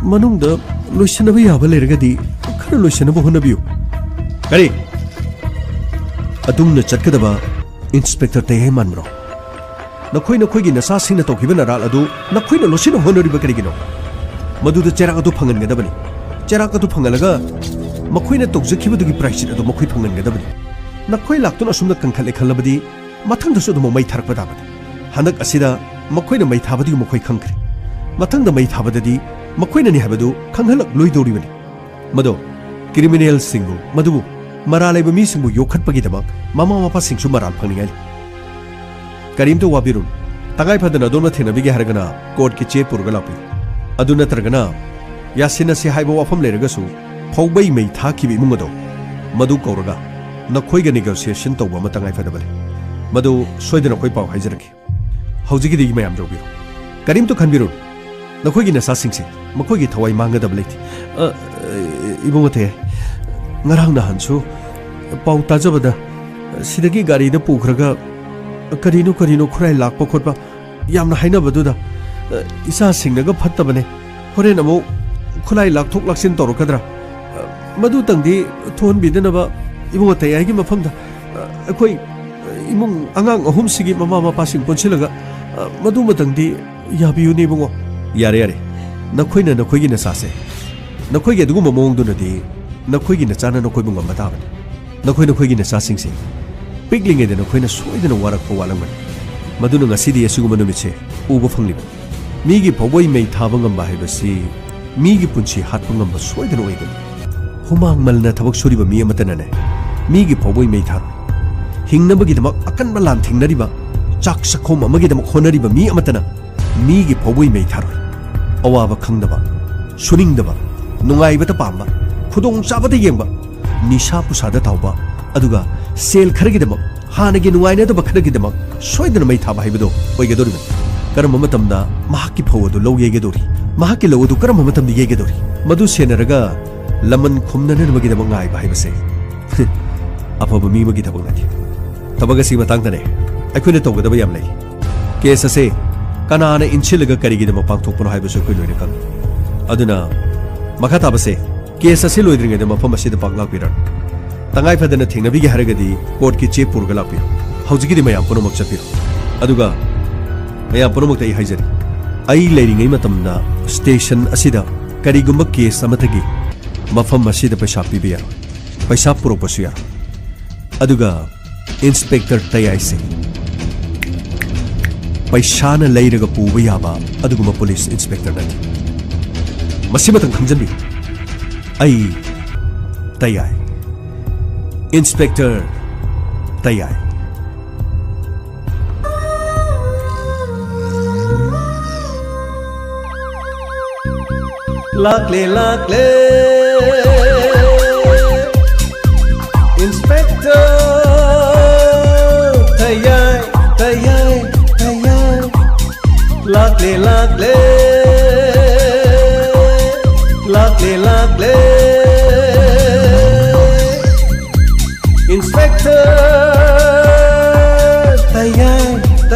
ꯃꯅꯨꯡꯗ ꯂꯣꯏꯁꯤꯟꯅꯕ ꯌꯥꯕ ꯂꯩꯔꯒꯗꯤ ꯈꯔ ꯂꯣꯏꯁꯤꯟꯅꯕ ꯍꯣꯠꯅꯕꯤꯌꯨ꯫ ꯀꯔꯤ? ꯑꯗꯨꯝꯅ ꯆꯠꯀꯗꯕ ꯏꯟꯁꯄꯦꯛꯇꯔ ꯇꯌꯥꯏ ꯃꯥꯟꯕ꯭ꯔꯣ? ꯅꯈꯣꯏ ꯅꯈꯣꯏꯒꯤ ꯅꯆꯥꯁꯤꯡꯅ ꯇꯧꯈꯤꯕ ꯅꯔꯥꯜ ꯑꯗꯨ ꯅꯈꯣꯏꯅ ꯂꯣꯠꯁꯤꯟꯅ ꯍꯣꯠꯅꯔꯤꯕ ꯀꯔꯤꯒꯤꯅꯣ? ꯃꯗꯨꯗ ꯆꯩꯔꯥꯛ ꯑꯗꯨ ꯐꯪꯍꯟꯒꯗꯕꯅꯤ꯫ ꯆꯩꯔꯥꯛ ꯑꯗꯨ ꯐꯪꯍꯜꯂꯒ ꯃꯈꯣꯏꯅ ꯇꯧꯖꯈꯤꯕꯗꯨꯒꯤ ꯄ꯭ꯔꯥꯏꯁꯤꯠ ꯑꯗꯨ ꯃꯈꯣꯏ ꯐꯪꯍꯟꯒꯗꯕꯅꯤ꯫ ꯅꯈꯣꯏ ꯂꯥꯛꯇꯨꯅ ꯑꯁꯨꯝꯅ ꯀꯟꯈꯠꯂꯦ ꯈꯜꯂꯕꯗꯤ ꯃꯊꯪꯗꯁꯨ ꯑꯗꯨꯃꯛ ꯃꯩ ꯊꯥꯔꯛꯄ ꯇꯥꯕꯅꯤ꯫ ꯍꯟꯗꯛ ꯑꯁꯤꯗ ꯃꯈꯣꯏꯅ ꯃꯩ ꯊꯥꯕꯗꯒꯤ ꯃꯈꯣꯏ ꯈꯪꯈ꯭ꯔꯦ꯫ ꯃꯊꯪꯗ ꯃꯩ ꯊꯥꯕꯗꯗꯤ ꯃꯈꯣꯏꯅꯅꯤ ꯍꯥꯏꯕꯗꯨ ꯈꯪꯍꯜꯂꯛꯂꯣꯏꯗꯧꯔꯤꯕꯅꯤ꯫ ꯃꯗꯣ ꯀ꯭ꯔꯤꯃꯤꯅꯦꯜꯁꯤꯡꯕꯨ, ꯃꯗꯨꯕꯨ ꯃꯔꯥꯜ ꯂꯩꯕ ꯃꯤꯁꯤꯡꯕꯨ ꯌꯣꯛꯈꯠꯄꯒꯤꯗꯃꯛ ꯃꯃꯥ ꯃꯄꯥꯁꯤꯡꯁꯨ ꯃꯔꯥꯜ ꯐꯪꯅꯤꯡꯉꯥꯏꯅꯤ꯫ ꯀꯔꯤꯝꯇ ꯋꯥꯕꯤꯔꯨꯅꯨ꯫ ꯇꯉꯥꯏ ꯐꯗꯅ ꯑꯗꯣꯝꯅ ꯊꯦꯡꯅꯕꯤꯒꯦ ꯍꯥꯏꯔꯒꯅ ꯀꯣꯔꯠꯀꯤ ꯆꯦ ꯄꯨꯔꯒ ꯂꯥꯛꯄꯤꯌꯨ꯫ ꯑꯗꯨ ꯅꯠꯇ꯭ꯔꯒꯅ ꯌꯥꯁꯤꯟꯅꯁꯤ ꯍꯥꯏꯕ ꯋꯥꯐꯝ ꯂꯩꯔꯒꯁꯨ ꯐꯧꯕꯩ ꯃꯩ ꯊꯥꯈꯤꯕ ꯏꯃꯨꯡ ꯑꯗꯣ, ꯃꯗꯨ ꯀꯧꯔꯒ ꯅꯈꯣꯏꯒ ꯅꯦꯒꯣꯁꯤꯌꯦꯁꯟ ꯇꯧꯕ ꯑꯃ ꯇꯉꯥꯏ ꯐꯗꯕ ꯂꯩ꯫ ꯃꯗꯨ ꯁꯣꯏꯗꯅ ꯑꯩꯈꯣꯏ ꯄꯥꯎ ꯍꯥꯏꯖꯔꯛꯀꯦ꯫ ꯍꯧꯖꯤꯛꯀꯤꯗꯤ ꯃꯌꯥꯝ ꯌꯧꯕꯤꯔꯣ꯫ ꯀꯔꯤꯝꯇ ꯈꯟꯕꯤꯔꯨꯅꯨ꯫ ꯅꯈꯣꯏꯒꯤ ꯅꯆꯥꯁꯤꯡꯁꯦ ꯃꯈꯣꯏꯒꯤ ꯊꯋꯥꯏ ꯃꯥꯡꯒꯗꯕ ꯂꯩꯇꯦ꯫ ꯑ, ꯏꯕꯨꯡꯉꯣ ꯇꯌꯥꯏ, ꯉꯔꯥꯡ ꯅꯍꯥꯟꯁꯨ ꯄꯥꯎ ꯇꯥꯖꯕꯗ ꯁꯤꯗꯒꯤ ꯒꯥꯔꯤꯗ ꯄꯨꯈ꯭ꯔꯒ ꯀꯔꯤꯅꯣ ꯀꯔꯤꯅꯣ ꯈꯨꯔꯥꯏ ꯂꯥꯛꯄ ꯈꯣꯠꯄ ꯌꯥꯝꯅ ꯍꯥꯏꯅꯕꯗꯨꯗ, ꯑ, ꯏꯆꯥꯁꯤꯡꯅꯒ ꯐꯠꯇꯕꯅꯦ, ꯍꯣꯔꯦꯟ ꯑꯃꯨꯛ ꯈꯨꯠꯂꯥꯏ ꯂꯥꯛꯊꯣꯛ ꯂꯥꯛꯁꯤꯟ ꯇꯧꯔꯛꯀꯗ꯭ꯔꯥ? ꯑ, ꯃꯗꯨꯇꯪꯗꯤ ꯊꯣꯛꯍꯟꯕꯤꯗꯅꯕ ꯏꯕꯨꯡꯉꯣ ꯇꯌꯥꯏꯒꯤ ꯃꯐꯝꯗ, ꯑ, ꯑꯩꯈꯣꯏ, ꯑ, ꯏꯃꯨꯡ ꯑꯉꯥꯡ ꯑꯍꯨꯝꯁꯤꯒꯤ ꯃꯃꯥ ꯃꯄꯥꯁꯤꯡ ꯄꯨꯟꯁꯤꯜꯂꯒ, ꯑ, ꯃꯗꯨꯃꯇꯪꯗꯤ ꯌꯥꯕꯤꯌꯨꯅꯦ ꯏꯕꯨꯡꯉꯣ꯫ ꯌꯥꯔꯦ, ꯌꯥꯔꯦ꯫ ꯅꯈꯣꯏꯅ ꯅꯈꯣꯏꯒꯤ ꯅꯆꯥꯁꯦ, ꯅꯈꯣꯏꯒꯤ ꯑꯗꯨꯒꯨꯝꯕ ꯃꯑꯣꯡꯗꯨꯅꯗꯤ ꯅꯈꯣꯏꯒꯤ ꯅꯆꯥꯅ ꯅꯈꯣꯏꯕꯨ ꯉꯝꯕ ꯇꯥꯕꯅꯤ꯫ ꯅꯈꯣꯏ ꯅꯈꯣꯏꯒꯤ ꯅꯆꯥꯁꯤꯡꯁꯦ ꯄꯤꯛꯂꯤꯉꯩꯗ ꯅꯈꯣꯏꯅ ꯁꯣꯏꯗꯅ ꯋꯥꯔꯛꯄ ꯋꯥꯠꯂꯝꯒꯅꯤ꯫ ꯃꯗꯨꯅ ꯉꯁꯤꯗꯤ ꯑꯁꯤꯒꯨꯝꯕ ꯅꯨꯃꯤꯠꯁꯦ ꯎꯕ ꯐꯪꯂꯤꯕꯅꯤ꯫ ꯃꯤꯒꯤ ꯐꯧꯕꯩ ꯃꯩ ꯊꯥꯕ ꯉꯝꯕ ꯍꯥꯏꯕꯁꯤ ꯃꯤꯒꯤ ꯄꯨꯟꯁꯤ ꯍꯥꯠꯄ ꯉꯝꯕ ꯁꯣꯏꯗꯅ ꯑꯣꯏꯒꯅꯤ꯫ ꯍꯨꯃꯥꯡ ꯃꯜꯅ ꯊꯕꯛ ꯁꯨꯔꯤꯕ ꯃꯤ ꯑꯃꯠꯇꯅꯅꯦ ꯃꯤꯒꯤ ꯐꯧꯕꯩ ꯃꯩ ꯊꯥꯔꯣꯏ꯫ ꯍꯤꯡꯅꯕꯒꯤꯗꯃꯛ ꯑꯀꯟꯕ ꯂꯥꯟ ꯊꯦꯡꯅꯔꯤꯕ, ꯆꯥꯛ ꯆꯥꯛꯈꯣꯝ ꯑꯃꯒꯤꯗꯃꯛ ꯍꯣꯠꯅꯔꯤꯕ ꯃꯤ ꯑꯃꯠꯇꯅ ꯃꯤꯒꯤ ꯐꯧꯕꯩ ꯃꯩ ꯊꯥꯔꯣꯏ꯫ ꯑꯋꯥꯕ ꯈꯪꯗꯕ, ꯁꯨꯅꯤꯡꯗꯕ, ꯅꯨꯡꯉꯥꯏꯕꯇ ꯄꯥꯝꯕ, ꯈꯨꯗꯣꯡꯆꯥꯕꯇ ꯌꯦꯡꯕ, ꯅꯤꯁꯥ ꯄꯨꯁꯥꯗ ꯇꯥꯎꯕ, ꯑꯗꯨꯒ ꯁꯦꯜ ꯈꯔꯒꯤꯗꯃꯛ, ꯍꯥꯟꯅꯒꯤ ꯅꯨꯡꯉꯥꯏꯅꯗꯕ ꯈꯔꯒꯤꯗꯃꯛ ꯁꯣꯏꯗꯅ ꯃꯩ ꯊꯥꯕ ꯍꯥꯏꯕꯗꯣ ꯑꯣꯏꯒꯗꯧꯔꯤꯕꯅꯤ꯫ ꯀꯔꯝꯕ ꯃꯇꯝꯗ ꯃꯍꯥꯛꯀꯤ ꯐꯧ ꯑꯗꯨ ꯂꯧ ꯌꯩꯒꯗꯧꯔꯤ, ꯃꯍꯥꯛꯀꯤ ꯂꯧ ꯑꯗꯨ ꯀꯔꯝꯕ ꯃꯇꯝꯗ ꯌꯩꯒꯗꯧꯔꯤ, ꯃꯗꯨ ꯁꯦꯟꯅꯔꯒ ꯂꯃꯟ ꯈꯨꯝꯅꯅꯕꯒꯤꯗꯃꯛ ꯉꯥꯏꯕ ꯍꯥꯏꯕꯁꯦ ꯑꯐꯕ ꯃꯤ ꯑꯃꯒꯤ ꯊꯕꯛ ꯅꯠꯇꯦ꯫ ꯊꯕꯛ ꯑꯁꯤꯒꯤ ꯃꯇꯥꯡꯗꯅꯦ ꯑꯩꯈꯣꯏꯅ ꯇꯧꯒꯗꯕ ꯌꯥꯝ ꯂꯩ꯫ ꯀꯦꯁ ꯑꯁꯦ ꯀꯅꯥꯅ ꯏꯟꯁꯤꯜꯂꯒ ꯀꯔꯤꯒꯤꯗꯃꯛ ꯄꯥꯡꯊꯣꯛꯄꯅꯣ ꯍꯥꯏꯕꯁꯨ ꯑꯩꯈꯣꯏ ꯂꯣꯏꯅ ꯈꯪꯏ꯫ ꯑꯗꯨꯅ ꯃꯈꯥ ꯇꯥꯕꯁꯦ, ꯀꯦꯁ ꯑꯁꯤ ꯂꯣꯏꯗ꯭ꯔꯤꯉꯩꯗ ꯃꯐꯝ ꯑꯁꯤꯗ ꯄꯥꯛ ꯂꯥꯛꯄꯤꯔꯅꯨ꯫ ꯇꯉꯥꯏ ꯐꯗꯅ ꯊꯦꯡꯅꯕꯤꯒꯦ ꯍꯥꯏꯔꯒꯗꯤ ꯀꯣꯔꯠꯀꯤ ꯆꯦ ꯄꯨꯔꯒ ꯂꯥꯛꯄꯤꯌꯨ꯫ ꯍꯧꯖꯤꯛꯀꯤꯗꯤ ꯃꯌꯥꯝ ꯄꯨꯝꯅꯃꯛ ꯆꯠꯄꯤꯔꯣ꯫ ꯑꯗꯨꯒ ꯃꯌꯥꯝ ꯄꯨꯝꯅꯃꯛꯇ ꯑꯩ ꯍꯥꯏꯖꯔꯤ, ꯑꯩ ꯂꯩꯔꯤꯉꯩ ꯃꯇꯝꯗ ꯁ꯭ꯇꯦꯁꯟ ꯑꯁꯤꯗ ꯀꯔꯤꯒꯨꯝꯕ ꯀꯦꯁ ꯑꯃꯠꯇꯒꯤ ꯃꯐꯝ ꯑꯁꯤꯗ ꯄꯩꯁꯥ ꯄꯤꯕ ꯌꯥꯔꯣꯏ, ꯄꯩꯁꯥ ꯄꯨꯔꯛꯄꯁꯨ ꯌꯥꯔꯣꯏ꯫ ꯑꯗꯨꯒ ꯏꯟꯁꯄꯦꯛꯇꯔ ꯇꯌꯥꯏꯁꯦ ꯄꯩꯁꯥꯅ ꯂꯩꯔꯒ ꯄꯨꯕ ꯌꯥꯕ ꯑꯗꯨꯒꯨꯝꯕ ꯄꯨꯂꯤꯁ ꯏꯟꯁꯄꯦꯛꯇꯔ ꯅꯠꯇꯦ꯫ ꯃꯁꯤꯃꯇꯪ ꯈꯪꯖꯟꯕꯤꯌꯨ, ꯑꯩ ꯇꯌꯥꯏ, ꯏꯟꯁꯄꯦꯛꯇꯔ ꯇꯌꯥꯏ꯫ ꯂꯥꯛꯂꯦ, ꯂꯥꯛꯂꯦ, ꯏꯟꯁꯄꯦꯛꯇꯔ ꯇꯌꯥꯏ, ꯇꯌꯥꯏ, ꯇꯌꯥꯏ꯫ ꯂꯥꯛꯂꯦ, ꯂꯥꯛꯂꯦ, ꯂꯥꯛꯂꯦ, ꯂꯥꯛꯂꯦ, ꯏꯟꯁꯄꯦꯛꯇꯔ